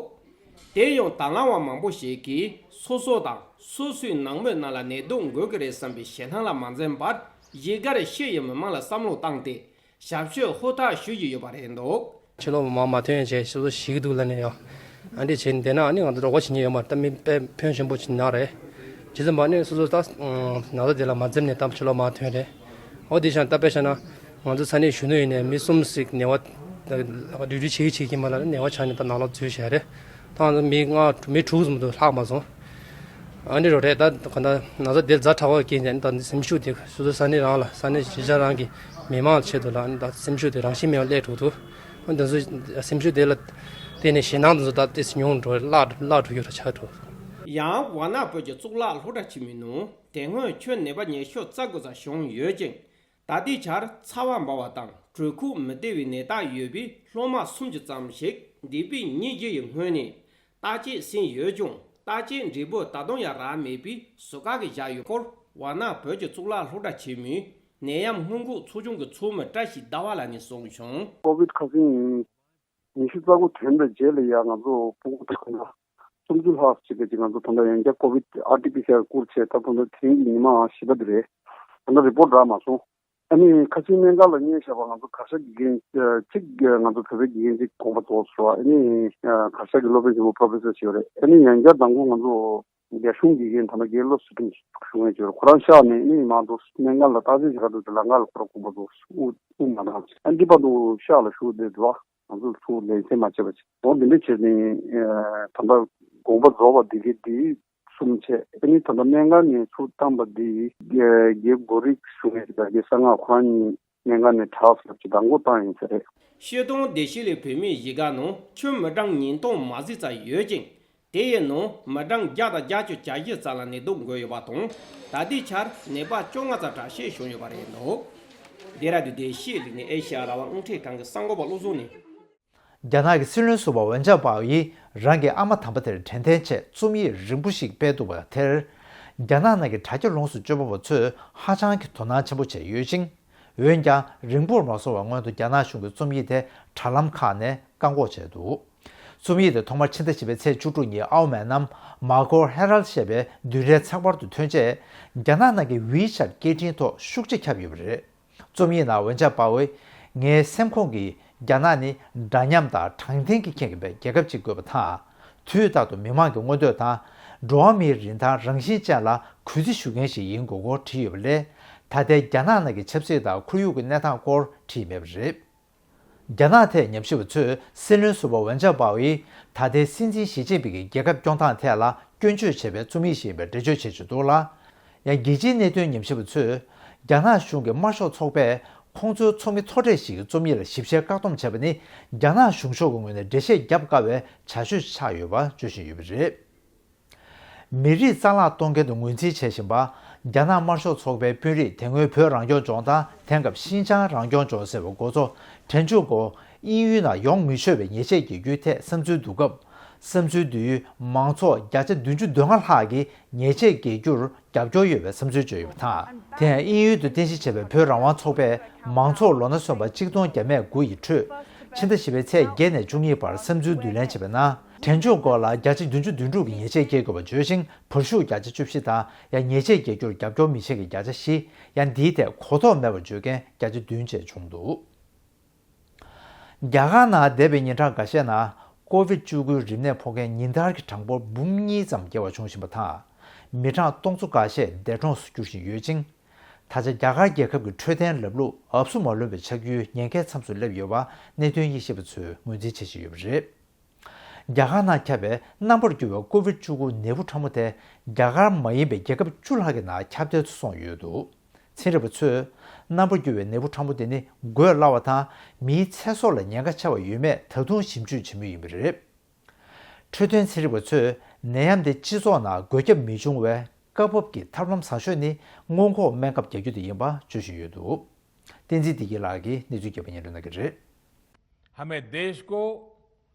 དེ་ཡང་དང་བླངས་པ་མང་པོ་ཞིག་གིས་སོ་སོ་དང་སོ་སོའི་ནང་མི་རྣམས་ལ་ནད་དུག་འགོས་ཀྱི་རེད་བསམ་པའི་ཞེད་སྣང་ལ་མ་འཛེམས་པར་གཞིས་སྒར་ཕྱི་ཡི་མི་མང་ལ་བསམ་བློ་བཏང་སྟེ། ཞབས་ཞུ་ཧུར་ཐག་ཞུ་བཞིན་ཡོད་པ་རེད་འདུག། ཕྱི་ལོགས་མ་མ་ཐོན་བྱས་སོ་སོ་ཞིག་འདུག་ལ་ནས་ཡོ། ཨ་འདྲས་བྱས་ནས་བསྡད་ན་ཨ་ནི་ང་ཚོ་རོགས་པ་བྱེད་མཁན་ཡོད་མ་རེད། ད་མི་དཔེ་ཕོན་ཆེན་པོ་ཅིག་ན་རེད། བྱས་ཙང་མ་ནས་སོ་སོ་ད་ན་ཚ་དེ་ལ་མ་འཛེམས་ནས་ད་ཕྱི་ལོགས་མ་ཐོན་རེད། འོ་དེ་བྱས་ན་ད་དཔེ་བྱས་ན་ང་ཚོ་ས་གནས་གཞོན་ནུ་ཡིན་ནས་མི་གསུམ་ཞིག་ནད་པ་ཌིའུ་ཊི་བྱེད་ཀྱི་བྱེད་ཀྱི་མ་ལ་ནད་པ་ཆགས་ནས་ད་ནང་ལོགས་འཛུལ་བྱས་རེད། ད་ང་ཚོ་མི་ལྔ་མི་དྲུག་ཙམ་དུ་ལྷག་མ་སོང་། ཨ་འདྲ་རོ་རེད། ད་ག་ད་ན་ཚ་དེ་ཛ་དྲག་པ་རྐྱེན་གྱིས་ད་སེམས་ཤུགས་དེ་སོ་སོ་ས་གནས་རང་ལ་ས་གནས་གཞིས་ཆགས་རང་གི་མི་མང་ཆེད་དུ་ལ་ད་སེམས་ཤུགས་དེ་རང་བཞིན་མེད་པ་སླེབས་འགྲོ་འདུག། ཨ་འདི་ཚོ་སེམས་ཤུགས་དེ་ལ་བརྟེན་ནས་ཞེད་སྣང་དེ་ཚོ་ད་ཏོག་ཙམ་ཉུང་འགྲོ་བརླག་བརླག་འགྲོ་རྒྱུ་ར་ཆགས་འགྲོ། ཡང་ཝཱ་ཎ་བོད་ཀྱི་གཙུག་ལག་སློབ་གྲྭ་ཆེན་མོའི་ནང་དེ་སྔོན་ཁྱོན་ནད་པ་ཉི་ཤུ་རྩ་དགུ་ཙམ་བྱུང་ཡོད་ཅིང་། ད་ལྟའི་ཆར་ཚ་བ་འབར་བ་དང་དྲོད་ཁོག་མི་བདེ་བའི་ནད་རྟགས་ཡོད་པའི་སློབ་མ་སུམ་ཅུ་ཙམ་ཞིག་འདས་པའི་ཉིན་བཞི་ཡི་སྔོན་ནས་བརྟག་དཔྱད་ཟིན་ཡོད་ཀྱང་། བརྟག་དཔྱད་འབྲས་བུ་ད་དུང་ཡང་རག་མེད་པས་ཟུར་བཀག་གིས་བཞག་ཡོད་སྐོར་ཝཱ་ཎ་བོད་ཀྱི་གཙུག་ལག་སློབ་གྲྭ་ཆེན་མོའི་ནད་ཡམས་སྔོན་འགོག་ཚོགས་ཆུང་གི་ཚོགས་མི་བཀྲ་ཤིས་ཟླ་བ་ལགས་ནས་གསུངས་བྱུང་། ཀོ་བིད་ཁ་སང་ཉི་ཤུ་རྩ་དགུ་ཐོན་པའི་རྗེས་ལ་ཡང་ང་ཚོ་སྤུ་གུ་དང་ཁ་སུམ་ཅུ་ལྷག་ཅིག་གི་ཅིག་ང་ཚོ་ད་ལྟ་ཡང་བསྐྱར་ཀོ་བིད་ཨར་ཊི་པི་སི་ཨར་བསྐུར་བྱས། ད་ད་ལྟ་དེ་རིང་གི་ཉི་མ་བཞི་པ་དེ་རེད། ད་ལྟ་རི་པོར་ཊི་རག་མ་སོང་། ཨ་ནི་ཁ་སང་སྨན་ཁང་ལ་སྔོན་བཞག་པ་ང་ཚོ་གར་ཞ་དགེ་རྒན་གཅིག་ང་ཚོ་བོད་པའི་དགེ་རྒན་གཅིག་དགོངས་པ་རྫོགས་སོང་། ཨ་ནི་གར་ཞ་གི་སློབ་དཔོན་ཆེན་པོ་པོ་རོ་ཕེ་སར་ཞིག་ཡོད་རེད། ཨ་ནི་ཡང་བསྐྱར་མདང་དགོང་ང་ཚོ་རྒྱ་གཞུང་དགེ་རྒན་ད་ལྟ་དགེ་སློབ་ཚོ་ཁྲིམས་ཞུ་མཁན་ཅིག་ཡོད་རེད། ཁོ་རང་གཤགས་ནས་ཨ་ནི་མར་འགྲོ་སྨན་ཁང་ལ་བརྟག་དཔྱད་བྱེད་ག་འགྲོ་དུས་ལམ་ཁ་ལ་ཁོ་རང་དགོངས་པ་རྫོགས་སོང་། དབུགས་དབུགས་མ་འགྲོ། ཨ་འདི་བར་དུ་གཤགས་ལ་བཞུགས་བསྡད་འདུག་བ། ང་ཚོ་ཚུར་ལེན་སེམས་མ་བྱས་པ་བྱས། འོ་འདི་འདྲ་བྱས་ནས་ད་ལྟ་དགོངས་པ་རྫོགས་པ་འདི་གའི་འདི་གསུམ་བྱས། ཨ་ནི་ད་ལྟ་སྨན་ཁང་ནས་ཚུར་བཏང་པ་འདི་རྒན་གོ་རིག་ཞུ་མཁན་ཞིག་དང་རྒན་གསང་སྔགས་ཁོ་རང་གཉིས་སྨན་ཁང་ནས་དྲག་ཟེར་གྱི་དང་པོ་བཏང་ཡིན་ས་རེད། སྤྱིར་བཏང་བདེ་སྐྱིད་གླིང་བོད་མིའི་གཞིས་ཀ་ནང་ཁྱོན་མི་གྲངས་ཉིས་སྟོང་མ་ཟིན་ཙམ་ཡོད་ཅིང་། དེ་ཡི་ནང་མི་གྲངས་བརྒྱ་དང་བརྒྱད་ཅུ་གྱ་བཞི་ཙམ་ལ་ནད་དུག་འགོས་ཡོད་པ་དང་། ད་ལྟའི་ཆར་ནད་པ་བཅོ་ལྔ་ཙམ་གྲངས་བཤེར་བྱུང་ཡོད་པ་རེད་འདུག་ལྡེ་ར་ལྡུན་དེ་ཤེས་རིག་ནས་ཨེ་ཤ་ཡ་རང་དབང་རླུང་འཕྲིན་ཁང་གི་གསར་འགོད་པ་བློ་བཟང་ནས། རྒྱ་ནག་གི་སྲིད་བློན་ཟུར་པ་ཝེན་ཅཱ་པའོ་ཡིས་རང་གི་ཨ་མ་དམ་པ་དེར་དྲན་རྟེན་ཆེད་རྩོམ་ཡིག་རིང་པོ་ཞིག་སྤེལ་འདུག་པ་དེར། རྒྱ་ནག་ནང་གི་དྲ་རྒྱ་ལོངས་སུ་སྤྱོད་པ་བ་ཚོས་ཧ་ཅང་གི་དོ་སྣང་ཆེན་པོ་བྱས་ཡོད་ཅིང་། འོན་ཀྱང་རིང་པོར་མ་སོང་བར་སྔོན་དུ་རྒྱ་ནག་གཞུང་གིས་རྩོམ་ཡིག་དེ་དྲ་ལམ་ཁག་ནས་བཀག་འགོག་བྱས་འདུག་རྩོམ་ཡིག་དེ་ཐོག་མར་ཕྱི་ཟླ་བཞི་པའི་ཚེས་བཅུ་དྲུག་ཉིན་ཨའོ་མན་ནམ་མཱ་ཀོ་ཧེ་རལ་ཞེས་པའི་བདུན་རའི་ཚགས་པར་དུ་ཐོན་རྗེས། རྒྱ་ནག་ནང་གི་ཝི་ཆེ་ཊི་སྐད་འཕྲིན་ཐོག་ཤུགས་ཆེ་ཁྱབ་ཡོད་པ་རེད། རྩོམ་ཡིག་ནང་ཝེན་ཅཱ་པའོ་ཡིས། ངའི་སེམས་ཁོང་གིས་རྒྱ་ནག་ནི་འདྲ་མཉམ་དང་དྲང་བདེན་གྱི་རྐྱེན་གྱིས་པའི་རྒྱལ་ཁབ་ཅིག་དགོས་པ་དང་། དུས་རྟག་ཏུ་མི་དམངས་ཀྱི་མངོན་འདོད་དང་། འགྲོ་བ་མིའི་རིན་ཐང་རང་བཞིན་ཅན་ལ་གུས་བརྩི་ཞུ་མཁན་ཞིག་ཡིན་དགོས་སྐོར་བྲིས་ཡོད་པ་ལས། ད་ལྟའི་རྒྱ་ནག་ནང་གི་ཆབ་སྲིད་དང་ཁོར་ཡུག་གི་གནས་སྟངས་སྐོར་བྲིས་མེད་པ་རེད། རྒྱ་ནག་ཐད་ཉམས་ཞིབ་པ་ཚོས་སྲིད་བློན་ཟུར་པ་ཝེན་ཅཱ་པའོ་ཡིས་ད་ལྟའི་སྲིད་འཛིན་ཞི་ཅིན་ཕིང་གི་རྒྱལ་ཁབ་སྐྱོང་སྟངས་ཐད་ལ་སྐྱོན་བརྗོད་བྱས་པའི་རྩོམ་ཡིག་ཞིག་ཡིན་པའི་འགྲེལ་བརྗོད་བྱེད་བཞིན་འདུག་ལ། ཡང་རྒྱལ་སྤྱིའི་གནད་དོན་ཉམས་ཞིབ་པ་ཚོས། རྒྱ་ནག་གཞུང་གི་དམར་ཤོག་ཚོགས་པས་ཁོང་ཚོའི་ཚོགས་མི་མཐོ་གྲས་ཤིག་གི་རྩོམ་ཡིག་ལ་ཞིབ་བཤེར་བཀག་སྡོམ་བྱས་པ་ནི། རྒྱ་ནག་གཞུང་ཕྱོགས་ཀྱི་ངོས་ནས་འགྲེལ་བཤད་བརྒྱབ་དཀའ་བའི་བྱ་སྤྱོད་ཆགས་ཡོད་པ་བརྗོད་བཞིན་ཡོད་པ་རེད། མི་རིགས་རྩ་བརླག་གཏོང་མཁན་དུ་ངོས་འཛིན་བྱེད་བཞིན་པ། རྒྱ་ནག་དམར་ཤོག་ཚོགས་པའི་དཔོན་རིགས་དེ་སྔོན་བོད་རང་སྐྱོང་ལྗོངས་དང་དེང་སྐབས་ཤིན་ཅང་རང་སྐྱོང་ལྗོངས་ཟེར་བའི་འགོ་གཙོ་ཁྲེན་ཆོན་ཀོ་དབྱིན་ཡུལ་ནང་ཡོང་མི་ཆོག་པའི་ཉེས་ཆད་འགེལ་རྒྱུའི་ཐད་བསམ་ཚུལ་བསྡུ་སྐབས། བསམ་ཚུལ་བསྡུ་ཡུལ་མང་ཚོགས་བརྒྱ་ཆ་བདུན་ཅུ་དོན་ལྔ་ལྷག་གིས་ཉེས་ཆད་འགེལ་རྒྱུར་རྒྱབ་སྐྱོར་ཡོད་པའི་བསམ་ཚུལ་བརྗོད་ཡོད་པ་དང་། དེ་ཡང་དབྱིན་ཡུལ་དུ་རྟེན་གཞི་བྱས་པའི་བོད་རང་དབང་ཚོགས་པས་མང་ཚོགས་ལོ་ན་སོན་པ་གཅིག་སྟོང་བརྒྱ་མེད་དགུ་ཡི་ཁྲོད། ཕྱི་ཟླ་བཞི་པའི་ཚེས་བརྒྱད་ནས་བཅུ་གཉིས་བར་བསམ་ཚུལ་བསྡུ་ལེན་བྱས་པའི་ནང་། ཁྲེན་ཆོན་ཀོ་ལ་བརྒྱ་ཆ་བདུན་ཅུ་དོན་དྲུག་གི་ཉེས་ཆད་འགེལ་དགོས་པ་བརྗོད་ཅིང་། བར་ཞུགས་བརྒྱ་ཆ་བཅུ་བཞི་དང་ཡང་ཉེས་ཆད་འགེལ་རྒྱུར་རྒྱབ་སྐྱོར་མི་བྱེད་མཁན་བརྒྱ་ཆ་བཞི། ཡང་འདིའི་ཐད་གོ་རྟོགས་མེད་པར་བརྗོད་མཁན་བརྒྱ་ཆ་བདུན་བཅས་བྱུང་འདུག་རྒྱ་གར་ནང་འདས་པའི་ཉིན་གྲངས་འགའ་ཤས་ནང་ཀོ་བིད་བཅུ་དགུའི་རིམས་ནད་ཕོག་མཁན་ཉིན་ལྟར་གྱི་གྲངས་འབོར་འབུམ་གཉིས་ཙམ་བརྒལ་བ་བྱུང་བཞིན་པ་དང་། མི་གྲངས་སྟོང་ཚོ་འགའ་ཤས་འདས་གྲོངས་སུ་གྱུར་བཞིན་ཡོད་ཅིང་། ད་ཆ་རྒྱ་གར་རྒྱལ་ཁབ་ཀྱི་འཕྲོད་བསྟེན་ལམ་ལུགས་འུབ་སུ་མ་ལོན་པའི་ཆགས་རྒྱུའི་ཉེན་ཁའི་མཚམས་སུ་སླེབས་ཡོད་པ་གནད་དོན་དབྱེ་ཞིབ་པ་ཚོས་ངོས་འཛིན་བྱེད་བཞིན་ཡོད་པ་རེད། རྒྱ་གར་ནང་ཁྱབ་པའི་རྣམ་པར་གྱུར་བའི་ཀོ་བིད་བཅུ་དགུ་ནད་འབུ་ཕྲ་མོ་དེ་རྒྱ་གར་མ་ཡིན་པའི་རྒྱལ་ཁབ་བཅུ་ལྷག་གི་ནང་ཁྱབ་གདལ་དུ་སོང་ཡོད་འདུག་ཚན་རིག་པ་ཚོས་རྣམ་པར་གྱུར་བའི་ནད་འབུ་ཕྲ་མོ་དེ་ནི་འགོས་སླ་བ་དང་མིའི་ཚེ་སྲོག་ལ་ཉེན་ཁ་ཆེ་བ་ཡོད་མེད་ད་དུང་ཞིབ་འཇུག་བྱེད་མུས་ཡིན་པ་རེད། འཕྲོད་བསྟེན་ཚན་རིག་པ་ཚོས་ནད་ཡམས་དེ་སྤྱི་ཚོགས་ནང་འགོས་ཁྱབ་མི་འབྱུང་བའི་སྐབས་བབ་ཀྱི་ཐབས་ལམ་བཟང་ཤོས་ནི་སྔོན་འགོག་སྨན་ཁབ་རྒྱག་རྒྱུ་དེ་ཡིན་པ་བརྗོད་བཞིན་ཡོད་འདུག་བསྟན་འཛིན་བདེ་སྐྱིད་ལགས་ཀྱིས་གནས་ཚུལ་རྒྱས་པ་སྙན་སྒྲོན་གནང་གི་རེད། हमें देश को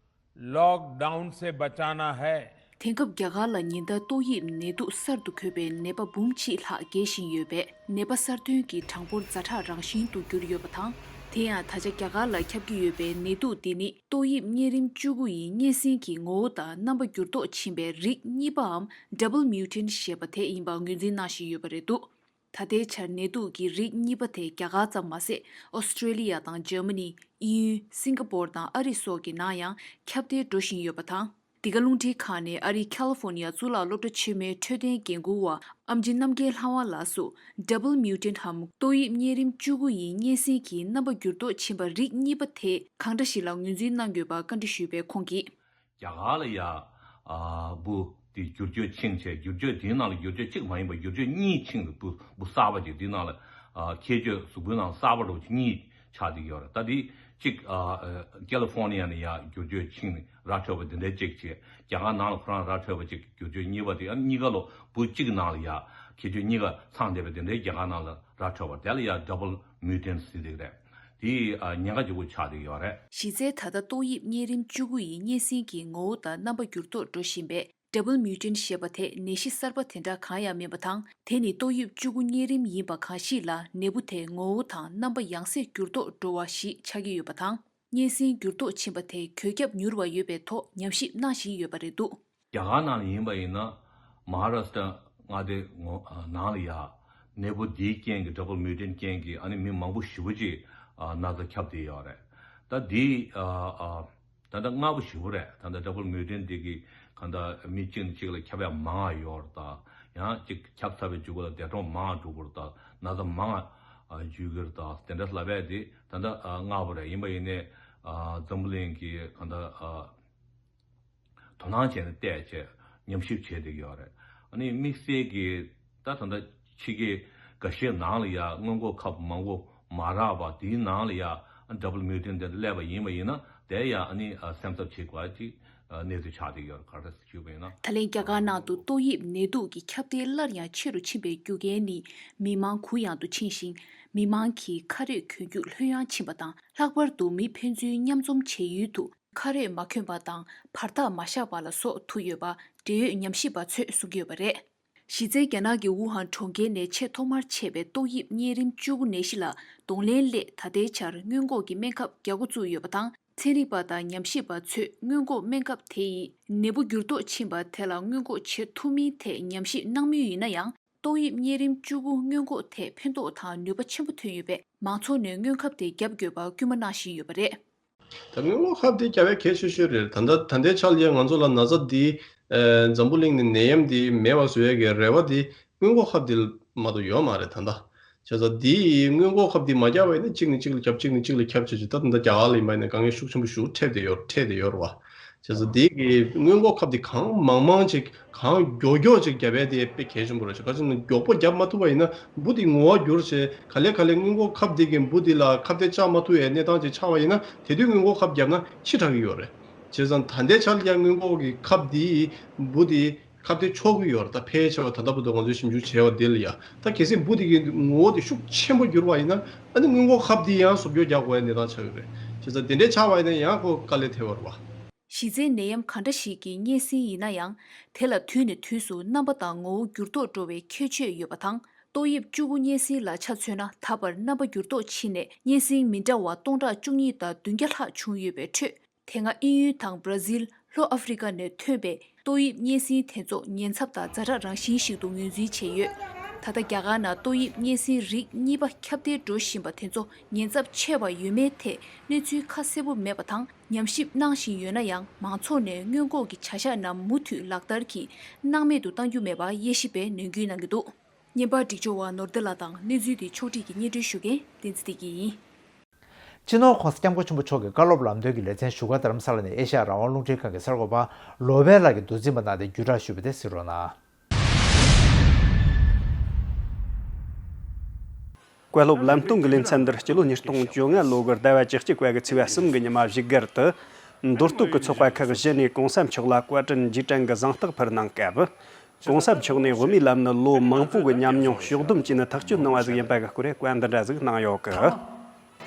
लॉकडाउन से बचाना है। དེང་སྐབས་རྒྱ་གར་ལ་ཉིན་ལྟར་ཏོག་དབྱིབས་ནད་དུག་གསར་དུ་འགོས་པའི་ནད་པ་འབུམ་གཅིག་ལྷག་རྒྱས་བཞིན་ཡོད་པས། ནད་པ་གསར་ཐོན་གྱི་གྲངས་འབོར་ཛ་དྲག་རང་བཞིན་དུ་གྱུར་ཡོད་པ་དང་། དེ་ཡང་ད་ཆ་རྒྱ་གར་ལ་ཁྱབ་ཀྱི་ཡོད་པའི་ནད་དུག་འདི་ནི་ཏོག་དབྱིབས་གཉན་རིམས་བཅུ་དགུ་ཡི་གཉན་སྲིན་གྱི་ངོ་བོ་དང་རྣམ་པ་འགྱུར་ལྡོག་ཕྱིན་པའི་རིགས་གཉིས་པའམ་Double Mutant་ཞེས་པ་དེ་ཡིན་པ་ངོས་འཛིན་གནང་བཞིན་ཡོད་པ་རེད་འདུག་ད་ལྟའི་ཆར་ནད་དུག་གི་རིགས་གཉིས་པ་དེ་རྒྱ་གར་ཙམ་མ་ཟད། ཨོ་སི་ཀྲེ་ལི་ཡ་དང་འཇར་མ་ནི། དབྱིན་ཡུལ། སིང་ག་པོར་དང་ཨ་རི་སོགས་ཀྱི་ནང་ཡང་ཁྱབ་གདལ་འགྲོ་བཞིན་ཡོད་པ་དང་། འདི་ག་རླུང་འཕྲིན་ཁང་ནས་ཨ་རིའི་ཁ་ལི་ཧྥོ་ནི་ཡ་གཙུག་ལག་སློབ་གྲྭ་ཆེན་མོའི་འཕྲོད་བསྟེན་འགན་འཁུར་བ་ཨེམ་ཆི་རྣམ་རྒྱལ་ལྷ་དབང་ལགས་སུ། Double Mutant་འམ་ཏོག་དབྱིབས་གཉན་རིམས་བཅུ་དགུ་ཡི་གཉན་སྲིན་གྱི་རྣམ་པ་འགྱུར་ལྡོག་ཕྱིན་པ་རིགས་གཉིས་པ་དེ་གང་འདྲ་ཞིག་ལ་ངོས་འཛིན་གནང་དགོས་པ་བཀའ་འདྲི་ཞུས་པས་ཁོང་གིས། རྒྱ་གར་ལ་ཡ། ཨ། འབུ་དེ་འགྱུར་བཅོས་ཕྱིན་བྱས། འགྱུར་བཅོས་དེའི་ནང་ལ་འགྱུར་བཅོས་གཅིག་མ་ཡིན་པ་འགྱུར་བཅོས་གཉིས་ཕྱིན་འདུག་འབུ་འབུ་གསར་པ་ཅིག་དེའི་ནང་ལ། ཨ། ཁྱད་ཆོས་གཟུགས་པོའི་ནང་གསར་པ་འདྲ་བོ་ཅིག་གཉིས་ཆགས་བསྡད་ཡོད་རེད། ད་དེ་གཅིག་ཨ། ཨ། ཀ་ལི་ཧྥོ་ནི་ཡ་ནས་ཡ་འགྱུར་བཅོས་ཕྱིན་ར་འཕྲོད་པ་དེ་འདྲའི་གཅིག་བྱས། རྒྱ་གར་ནང་ལ་ཁོ་རང་ར་འཕྲོད་པ་གཅིག་འགྱུར་བཅོས་གཉིས་པ་དེ། ཨ། གཉིས་ཀ་ལོ་འབུ་གཅིག་ནང་ལ་ཡ་ཁྱད་ཆོས་གཉིས་ཀ་ཚང་བསྡད་པ་དེ་འདྲའི་རྒྱ་གར་ནང་ལ་ར་འཕྲོད་པ་དེ་ལ་ཡ་Double Mutant་ཟེར་གྱི་རེད། དེ་ཉེན་ཁ་ཆེན་པོ་ཆགས་བསྡད་ཡོད་རེད། གཞི་རྩའི་ད་ལྟ་ཏོག་དབྱིབས་གཉན་རིམས་བཅུ་དགུ་ཡི་གཉན་སྲིན་གྱི་ངོ་བོ་དང་རྣམ་པ་འགྱུར་ལྡོག་འགྲོ་བཞིན་པའི་Double Mutant་ཞེས་པ་དེ་ནད་གཞི་གསར་པ་དེ་འདྲ་གང་ཡང་མིན་པ་དང་། དེ་ནི་ཏོག་དབྱིབས་བཅུ་དགུ་གཉན་རིམས་ཡིན་པ་གང་ཞིག་ལ་ནད་འབུ་དེའི་ངོ་བོ་དང་རྣམ་པ་ཡང་སེ་འགྱུར་ལྡོག་འགྲོ་བ་ཞིག་ཆགས་ཀྱི་ཡོད་པ་དང་། གཉན་སྲིན་འགྱུར་ལྡོག་ཕྱིན་པ་དེ་འགོས་ཁྱབ་མྱུར་བ་ཡོད་པའི་ཐོག་ཉམས་ཞིབ་གནང་བཞིན་ཡོད་པ་རེད་འདུག་རྒྱ་གར་ནང་ལ་ཡིན་པ་ཡིན་ན། མ་ཧཱ་རཱ་ཤི་ཏྲ་མངའ་སྡེ་ངོ་ནང་ལ་ཡ་ནད་འབུ་འདིའི་རྐྱེན་གྱིས། Double Mutant་རྐྱེན་གྱིས། ཨ་ནི་མི་མང་པོ་ཞེ་པོ་ཅིག་ཨ། ན་ཚ་ཁྱབ་བསྡད་ཡོད་རེད། ད་འདི་ཨ། ཨ། ད་ལྟ་སྔ་པོ་ཞེ་པོ་རེད། ད་ལྟ་Double Mutant་འདི་གི་གང་ལྟར་མི་གཅིག་ནས་གཅིག་ལ་ཁྱབ་ཡ་མང་ང་ཡོད་རེད། ད་ཡང་གཅིག་ཁྱབ་ཚར་བའི་མཇུག་ལ་འདས་གྲོངས་མང་ང་འགྲོ་གི་རེད། ད་ན་ཚ་མང་ང་འཇུ་གི་རེད། ད་དེ་འདྲ་ལབ་ཡ་དེ་ད་ལྟ་ཨ། སྔ་པོ་རེད། ཡིན་པ་ཡིན་ནའི་ཨ། འཛམ་བུ་གླིང་གི་གང་ལྟར་ཨ། དོ་སྣང་བྱས་ནས་བལྟས་བྱས་ཉམས་ཞིབ་བྱས་བསྡད་ཀྱི་ཡོད་རེད། ཨ་ནི་དམིགས་བསལ་གྱི་ད་ད་ལྟ་ཕྱི་རྒྱལ་འགའ་ཤས་ནང་ལ་ཡ་སྔོན་འགོག་ཁབ་མང་པོ་མ་རག་པ་དེའི་ནང་ལ་ཡ་Double Mutant་དེ་སླེབས་པ་ཡིན་པ་ཡིན་ན། དེ་ཡང་ཨ་ནི་ཨ་སེམས་འཚབ་བྱེད་དགོས་ཅིག་ཨ་གནས་ཚུལ་ཆགས་བསྡད་ཡོད་རེད། ག་རེ་ཞུས་པ་ཡིན་ན། ད་ལན་རྒྱ་གར་ནང་དུ་ཏོག་དབྱིབས་ནད་དུག་གི་ཁྱབ་གདལ་སླར་ཡང་ཆེ་རུ་ཕྱིན་པའི་རྒྱུ་རྐྱེན་ནི་མི་མང་གུ་ཡངས་དུ་ཕྱིན་ཞིང་། མི་མང་གིས་ཁ་རས་གྱོན་རྒྱུ་ལྷོད་ཡངས་ཕྱིན་པ་དང་། ལྷག་པར་དུ་མི་ཕན་ཚུན་མཉམ་འཛོམས་བྱེད་ཡུལ་དུ་ཁ་རས་མ་གྱོན་པ་དང་བར་ཐག་མ་བཞག་པ་ལ་སོགས་ཐུག་ཡོད་པ་འབྲེལ་ཡོད་ཉམས་ཞིབ་པ་ཚོས་གསུང་གི་ཡོད་པ་རེད། གཞི་རྩའི་རྒྱ་ནག་གི་ཝུ་ཧན་གྲོང་ཁྱེར་ནས་ཆེས་ཐོག་མར་མཆེད་པའི་ཏོག་དབྱིབས་གཉན་རིམས་བཅུ་དགུ་ནད་གཞི་ལ་གདོང་ལེན་སླད་ད་ལྟའི་ཆར་སྔོན་འགོག་གི་སྨན་ཁབ་བརྒྱ་དགུ་བཙུགས་ཡོད་པ་དང་། ཚན་རིག་པ་དང་ཉམས་ཞིབ་པ་ཚོས་སྔོན་འགོག་སྨན་ཁབ་དེ་ཡིས་ནད་འབུ་འགྱུར་ལྡོག་ཕྱིན་པ་དེ་ལ་སྔོན་འགོག་བྱེད་ཐུབ་མིན་ཐད་ཉམས་ཞིབ་གནང་མུས་ཡིན་ན་ཡང་། ཏོག་དབྱིབས་གཉན་རིམས་བཅུ་དགུ་སྔོན་འགོག་ཐད་ཕན་ཐོགས་དང་ནུས་པ་ཆེན་པོ་ཐོན་ཡོད་པས། མང་ཚོགས་ནས་སྔོན་ཁབ་དེ་བརྒྱབ་དགོས་པར་སྐུལ་མ་གནང་བཞིན་ཡོད་པ་རེད། ད་སྔོན་འགོག་ཁབ་དེ་རྒྱབ་ཡ་གལ་ཆེ་ཤོས་རེད། ད་ལྟ་ད་ལྟའི་ཆར་ལ་ཡང་ང་ཚོ་ལ་ན་ཚ་འདི་ཨ་འཛམ་བུ་གླིང་ནས་ནད་ཡམས་འདི་མེད་པ་བཟོ་ཡ་གི་རེ་བ་འདི་སྔོན་འགོག་ཁབ་འདི་མ་གཏོགས་ཡོད་མ་རེད་ད་ལྟ། བྱས་ཙང་འདི་སྔོན་འགོག་ཁབ་འདི་མ་བརྒྱབ་པ་ཡིན་ན་གཅིག་ནས་གཅིག་ལ་ཁྱབ་གཅིག་ནས་གཅིག་ལ་ཁྱབ་བྱས་བྱས་ད་ད་ལྟ་རྒྱ་གར་ལ་ཡིན་པ་ཡིན་ན་དཀའ་ངལ་ཤུགས་ཆེན་པོ་ཞིག་འཕྲད་བསྡད་ཡོད་འཕྲད་བསྡད་ཡོད་རེད་བ། བྱས་ཙང་འདི་གི་སྔོན་འགོག་ཁབ་འདི་གང་མང་མང་ཅིག་གང་མགྱོགས་མགྱོགས་ཅིག་བརྒྱབ་ཡས་དེ་དཔེ་གལ་ཆེན་པོ་རེད་ཤག་ག་ཅི་ན་མགྱོགས་པོ་བརྒྱབ་མ་ཐུབ་པ་ཡིན་ན་འབུ་དེ་ངོ་བོ་འགྱུར་བྱས་ག་ལེ་ག་ལེ་སྔོན་འགོག་ཁབ་དེ་གིས་འབུ་དེ་ལ་ཁ་གཏད་བཅག་མ་ཐུབ་ཡས་གནས་སྟངས་ཅིག་ཆགས་པ་ཡིན་ན་དེ་དུས་སྔོན་འགོག་ཁབ་བརྒྱབ་ན་ཕྱི་དྲགས་ཀྱི་ཡོད་རེད། བྱས་ཙང་ད་ལྟའི་ཆར་ལ་ཡང་སྔོན་འགོག་གི་ཁབ་དེས་འབུ་དེ་ཁ་གཏད་ཆོག་གི་ཡོད་རེད། ད་ཕལ་ཆེ་བ་ད་ལྟ་བར་དུ་ང་ཚོས་ཞིབ་འཇུག་བྱས་པ་དེ་ལ་ཡ་ད་གལ་སྲིད་འབུ་དེ་གི་ངོ་བོ་དེ་ཤུགས་ཆེན་པོ་འགྱུར་བ་ཡིན་ན་ཨ་ནི་སྔོན་འགོག་ཁབ་དེ་ཡང་གསོག་འཇོག་རྒྱག་དགོས་ཡས་གནས་སྟངས་ཆགས་ཀྱི་རེད། བྱས་ཙང་དེ་འདྲའི་ཆགས་པ་ཡིན་ན་ཡང་ཁོ་དཀའ་ལས་ཐེབས་པ་རེད་བ། གཞི་རྩའི་ནད་ཡམས་ག་འདྲ་ཞིག་གི་གཉན་སྲིན་ཡིན་ན་ཡང་། དེ་ལ་དུས་ནས་དུས་སུ་རྣམ་པ་དང་ངོ་བོ་འགྱུར་ལྡོག་འགྲོ་བའི་ཁྱད་ཆོས་ཡོད་པ་དང་། ཏོག་དབྱིབས་བཅུ་དགུ་གཉན་སྲིན་ལ་ཆ་མཚོན་ན། ད་བར་རྣམ་པ་འགྱུར་ལྡོག་ཕྱིན་ནས་གཉན་སྲིན་མི་འདྲ་བ་སྟོང་ཕྲག་བཅུ་གཉིས་དང་བདུན་བརྒྱ་ལྷག་བྱུང་ཡོད་པའི་ཁྲོད། དེ་སྔ་དབྱིན་ཡུལ་དང་བྷར་ཛིལ། ལྷོ་ཨ་ཧྥེ་རི་ཀ་ནས་ཐོན་པའི་ཏོག་དབྱིབས་གཉན་སྲིན་དེ་ཚོ་ཉེན་ཚབས་དང་ཛ་དྲག་རང་བཞིན་ཞིག་ཏུ་ངོས་འཛིན་བྱས་ཡོད། ད་ལྟ་རྒྱ་གར་ནང་ཏོག་དབྱིབས་གཉན་སྲིན་རིགས་གཉིས་པ་ཁྱབ་གདལ་འགྲོ་བཞིན་པ་དེ་ཚོ་ཉེན་ཚབས་ཆེ་བ་ཡོད་མེད་ཐད་གནས་ཚུལ་ཁ་གསལ་པོ་མེད་པ་དང་། ཉམས་ཞིབ་གནང་བཞིན་ཡོད་ན་ཡང་། མང་ཚོགས་ནས་སྔོན་འགོག་གི་བྱ་གཞག་རྣམས་མུ་མཐུད་ལག་བསྟར་གྱིས་སྣང་མེད་དུ་གཏང་རྒྱུ་མེད་པར་དབྱེ་ཞིབ་པས་ནན་སྐུལ་གནང་གི་འདུག་བརྙན་པར་སྒྲིག་སྦྱོར་བ་ནོར་བདེ་ལགས་དང་། གནས་ཚུལ་དེ་ཕྱོགས་སྒྲིག་གིས་སྙན་སྒྲོན་ཞུ་མཁན་བསྟན་འཛིན་བདེ་སྐྱིད་ཡིན། སྤྱི་ནོར་༸གོང་ས་༸སྐྱབས་མགོན་ཆེན་པོ་མཆོག་གི་བཀའ་སློབ་ལམ་སྟོན་གྱི་ལེ་ཚན་བཞུགས་སྒར་རྡ་རམ་ས་ལ་ནས་ཨེ་ཤ་ཡ་རང་དབང་རླུང་འཕྲིན་ཁང་གི་གསར་འགོད་པ་བློ་བྷེ་ལགས་ཀྱིས་མདོ་འཛིན་པ་གནང་སྟེ་བརྒྱུད་བསྒྲགས་ཞུས་པ་དེ་གཟིགས་རོགས་གནང་། བཀའ་སློབ་ལམ་སྟོན་གྱི་ལེ་ཚན་འདིར་སྤྱི་ལོ་ཉིས་སྟོང་བཅོ་ལྔ་ལོ་གི་ཟླ་བ་བཅུ་གཅིག་པ་གི་ཚེས་པ་གསུམ་གྱི་ཉི་མ་བཞུགས་སྒར་དུ། མདོ་སྟོད་ཀྱི་ཚོགས་པ་ཁག་བཞི་ནས་༸གོང་ས་མཆོག་ལ་བཀའ་དྲིན་རྗེས་དྲན་གྱི་གཟེངས་རྟགས་ཕུལ་གནང་སྐབས། ༸གོང་ས་མཆོག་ནས་དབུ་མའི་ལམ་ནི་ལོ་མང་པོ་གི་ཉམས་མྱོང་ཕྱོགས་བསྡོམས་བྱས་ནས་ཐག་གཅོད་གནང་བ་ཟིག་ཡིན་པ་གི་སྐོར་བཀའ་འདི་འདྲ་ཟིག་གནང་ཡོད་གི།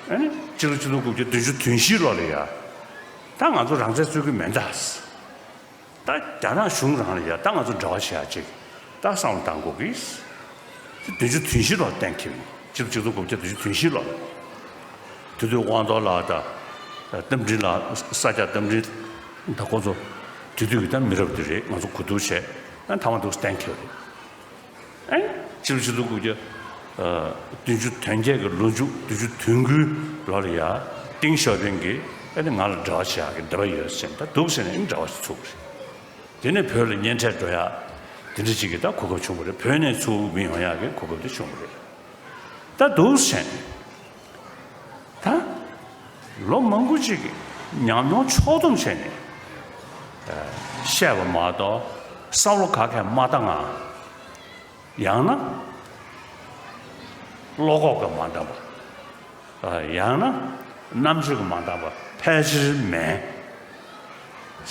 ཨ་ནི་སྤྱི་ལོ་ཆིག་སྟོང་དགུ་བརྒྱ་བདུན་ཅུ་དོན་བཞི་ལོ་ལ་ཡ། ད་ང་ཚོ་རང་བཙན་རྩོད་ཀྱི་མེད་ད། ད་རྒྱ་ནག་གཞུང་རང་ལ་ཡ་ད་ང་ཚོ་འབྲེལ་བ་བྱེད་ཡ་ཅིག་ད་བསམ་བློ་བཏང་དགོས་ཀི། བདུན་ཅུ་དོན་བཞི་ལོ་གཏན་འཁེལ་བ་ཡིན། སྤྱི་ལོ་ཆིག་སྟོང་དགུ་བརྒྱ་བདུན་ཅུ་དོན་བཞི་ལོ། དེ་དུས་དབང་རྡོར་ལགས་དང་རྟ་མགྲིན་ལགས། ས་སྐྱ་རྟ་མགྲིན་དང་ཁོ་ཚོ་དེ་དུས་ཀྱི་ད་མི་རབས་དེ་རེད། ང་ཚོ་གོ་བསྡུར་བྱས་ཨ་མཐའ་མ་འདུག་གཏན་འཁེལ་བ་རེད། ཨེ། ཕྱི་ལོ་ཆིག་སྟོང་དགུ་བརྒྱ་བདུན་ཅུ་དོན་བརྒྱད་ཀྱི་ལོ་མཇུག་བདུན་ཅུ་དོན་དགུའི་ལོ་ལ་ཡ། ཏེང་ཞའོ་ཕིང་གིས་ཨ་ནི་ང་ལ་འབྲེལ་བ་བྱེད་ཡག་གི་འདོད་པ་ཡོད་ཟེར་ནས་ད་འདུག་ཟེར་ནས་ཨ་ནི་འབྲེལ་བ་ཞིག་ཚུགས་པ་རེད། དེ་ནས་བོད་ལ་གཉེན་འཕྲད་འགྲོ་ཡག་དེ་འདྲ་ཅིག་གི་ད་གོ་སྐབས་བྱུང་བ་རེད། བོད་ནས་ཚུར་མི་ཡོང་ཡག་གི་གོ་སྐབས་དེ་བྱུང་བ་རེད། ད་འདུག་ཟེར་ནས་ད་ལོ་མང་པོ་ཅིག་གི་ཉམས་མྱོང་ཕྱོགས་བསྡོམས་བྱས་ནས་བཤད་པ་མ་གཏོགས་བསམ་བློ་ག་གས་མ་བཏང་ང་། ཡང་ན་བློ་ཁོག་གིས་མ་འདང་བ། ཡང་ན་རྣམ་དཔྱོད་ཀྱིས་མ་འདང་བ་ཕལ་ཆེར་མེད་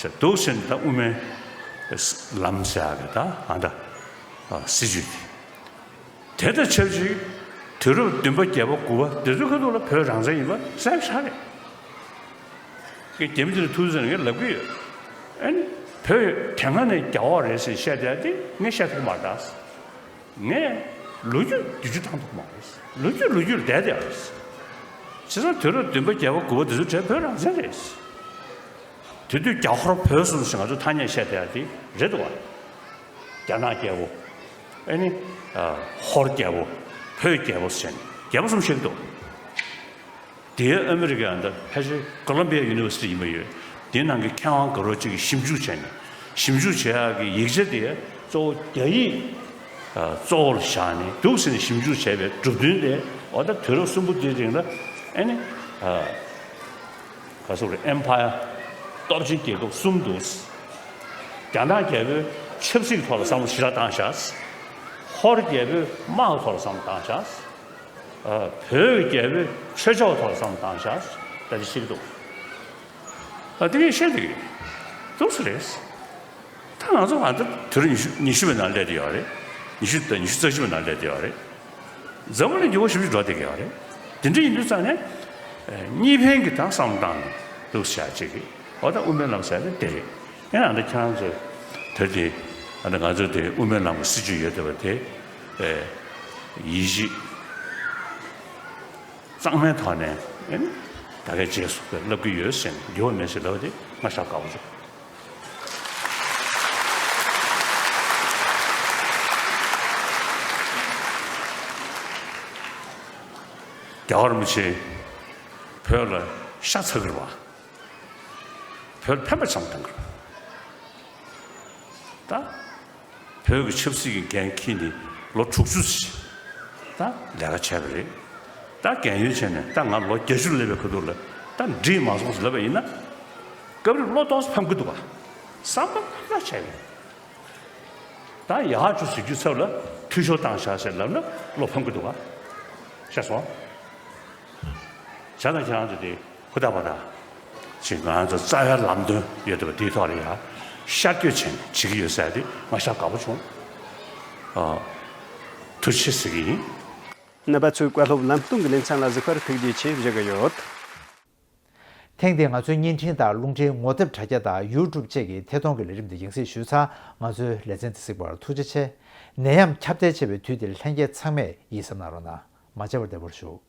ཟེར་འདུག་ཟེར་ནས་ད་དབུ་མའི་ལམ་ཟེར་ཡག་གི་ད་ཨ་ད་སྲིད་བྱུས་དེ། དེ་དང་ཆབས་ཅིག་དུས་རབས་བདུན་པ་བརྒྱད་པ་དགུ་པ་དེ་ཚོའི་ཁ་ཐུག་ལ་བོད་རང་བཙན་ཡིན་པ་གསལ་པོ་ཆགས་རེད། ངས་རྒྱ་མི་དེ་ལ་ཐུགས་རྗེ་ཆེ་ངས་ལབ་ཀྱི་ཡོད། ཨ་ནི་བོད་དེ་སྔ་ནས་རྒྱ་འོག་རེད་ཟེར་བཤད་བསྡད་དེ་ངས་བཤད་ཐུབ་མ་རེད་ད། ངས་ལོ་རྒྱུས་བསྡུས་རྒྱུ་བཏང་ཐུབ་མ་རེད། ལོ་རྒྱུས་ལོ་རྒྱུས་ལ་བསྡད་བསྡད་རེད། བྱས་ཙང་དུས་རབས་བདུན་པ་བརྒྱད་པ་དགུ་པ་དེ་ཚོའི་གྲས་བོད་རང་བཙན་རེད། དེ་དུས་རྒྱ་ཧོར་བོད་གསུམ་ཞེས་ང་ཚོ་ཐ་སྙད་བཤད་བསྡད་དེ་རེད་འདུག་བ། རྒྱ་ནག་རྒྱལ་པོ། ཨ་ནི། ཧོར་རྒྱལ་པོ། བོད་རྒྱལ་པོ་ཟེར་ནས་རྒྱལ་པོ་གསུམ་བཤད་ཀྱི་འདུག་དེའི་ཨ་མི་རི་ཀའི་ཨ་ད་ཕལ་ཆེར་ཀོ་ལོམ་བི་ཡ་ཡུ་ནི་ཝར་སི་ཊི་ཡིན་པ་ཡོད། དེའི་ནང་གི་མཁས་དབང་དགའ་རོགས་གཅིག་གིས་ཞིབ་འཇུག་བྱས་ནས་ཞིབ་འཇུག་བྱེད་ཡག་གི་ཡིག་ཆ་དེ་གཙོ་བོ་རྒྱ་ཡིག་གཙོ་བོར་བཞག་ནས་འདུག་ཟེར་ནས་ཞིབ་འཇུག་བྱས་པའི་གྲུབ་དོན་དེ་འོ་ད་དུས་རབས་གསུམ་པོ་དེའི་རིང་ལ་ཨ་ནི། ག་སོག་རེད། ཨེམ་ཕ་ཡར་སྟོབས་ཆེན་རྒྱལ་ཁབ་གསུམ་འདུག་རྒྱ་ནག་རྒྱལ་པོའི་ཆབ་སྲིད་ཐོག་ལ་བསམ་བློ་ཞེ་དྲག་བཏང་ཤག་ཧོར་རྒྱལ་པོའི་དམག་ཐོག་ལ་བསམ་བློ་བཏང་ཤག་བོད་རྒྱལ་པོའི་ཆོས་ཕྱོགས་ཐོག་ལ་བསམ་བློ་བཏང་ཤག་ད་ཅི་ཤེས་ཀྱི་འདུག་ད་དེ་གས་བཤད་དེ་གས་འདུག་སེ་རེད། ད་ང་ཚོ་ང་ད་དུས་རབས་ཉི་ཤུ་ཉི་ཤུ་པའི་ནང་སླེབས་བསྡད་ཡོད་རེད། ཉི་ཤུ་དང་ཉི་ཤུ་རྩ་གཅིག་པའི་ནང་སླེབས་བསྡད་ཡོད་རེད། འཛམ་བུ་གླིང་འགྱུར་བ་ཞེ་པོ་ཅིག་འགྲོ་བསྡད་ཀྱི་ཡོད་རེད། དེ་འདྲ་ཡིན་དུས་ཙང་ནས་གཉིས་ཕན་གྱི་ད་བསམ་བློ་བཏང་ནས་འདུག་སེ་བྱས་ཅིག་གིས་འོ་ད་དབུ་མའི་ལམ་ཟེར་ཡ་དེ་དེ་རེད། ཡང་ཨ་ད་ཁྱེད་རང་ཚོ་དེར་དེ་ཨ་ད་ང་ཚོ་དེ་དབུ་མའི་ལམ་གྱི་སྲིད་བྱུས་ཡོད་བསྡད་པ་དེ་ཡིད་ཆེས་གཙང་མའི་ཐོག་ནས་ཨ་ནི་ད་གའི་རྗེས་སུ་ལབ་ཀྱི་ཡོད་ཟེར་ནས་འགྱུར་བ་མེད་ཟེར་ལབ་པ་དེ་ང་ཞེ་དྲག་དགའ་པོ་བྱུང་། རྒྱལ་བ་རིན་པོ་ཆེ་བོད་ལ་ཤ་ཚ་གི་རེད་པ། བོད་ལ་ཕན་པ་ཙམ་གཏོང་གི་རེད་པ། ད་བོད་ཀྱི་ཆབ་སྲིད་ཀྱི་འགན་འཁྱེར་ནས་ལོ་དྲུག་ཅུ་ཙམ་ད་ལས་ཀ་བྱས་པ་རེད། ད་རྒན་ཡོལ་བྱས་ནས་ད་ང་ལོ་བརྒྱད་ཅུ་སླེབས་པའི་ཁ་ཐུག་ལ་ད་འགྲིག་མ་སོང་ཟེར་ལབ་པ་ཡིན་ན། སྐབས་རེ་བློ་གཏོང་ས་ཕམ་གི་འདུག་ག་བསམ་པ་ཕམ་ལ་བྱས་པས། ད་ཡག་ཅིག་ཟེར་རྒྱུའི་ཚབ་ལ་འཐུས་ཤོར་བཏང་བཞག་ཟེར་ལབ་ན་བློ་ཕམ་གི་འདུག་ག་ཤེས་སོང་། བྱས་ཙང་ཁྱེད་རང་ཚོ་དེ་ཧུར་ཐག་པ་དང་། ཅིག་ང་ཚོ་རྩ་བའི་ལམ་སྟོན་ཡོད་བསྡད་པ་དེའི་ཐོག་ལ་ཡ་ཤར་བསྐྱོད་བྱས་ནས་བྱེད་ཀྱི་ཡོད་ཟེར་དེ་ང་ཞེ་དྲག་དགའ་པོ་བྱུང་། ཨ། ཐུགས་རྗེ་ཆེ་ཟེར་གྱི་ཡིན། རྣམ་པ་ཚོས་བཀའ་སློབ་ལམ་སྟོན་གྱི་ལེ་ཚན་ལ་གཟིགས་པར་ཐུགས་རྗེ་ཆེ་ཞུ་གི་ཡོད། ཐེངས་འདིའི་ང་ཚོའི་བརྙན་འཕྲིན་དང་རླུང་འཕྲིན་ངོ་དེབ་དྲ་རྒྱ་དང་ཡུ་ཊུབ་བཅས་ཀྱི་ཐད་གཏོང་གི་ལས་རིམ་འདི་ཡང་སེ་ཞུས་ཚར། ང་ཚོའི་ལེ་ཚན་འདི་གཟིགས་པར་ཐུགས་རྗེ་ཆེ། ནད་ཡམས་ཁྱབ་གདལ་ཆེ་བའི་དུས་འདིར་ལྷན་རྒྱས་ཚང་མས་ཡིད་གཟབ་གནང་རོགས་གནང་། མ་བརྗེད་པར་བདེ་པོར་བཞུགས།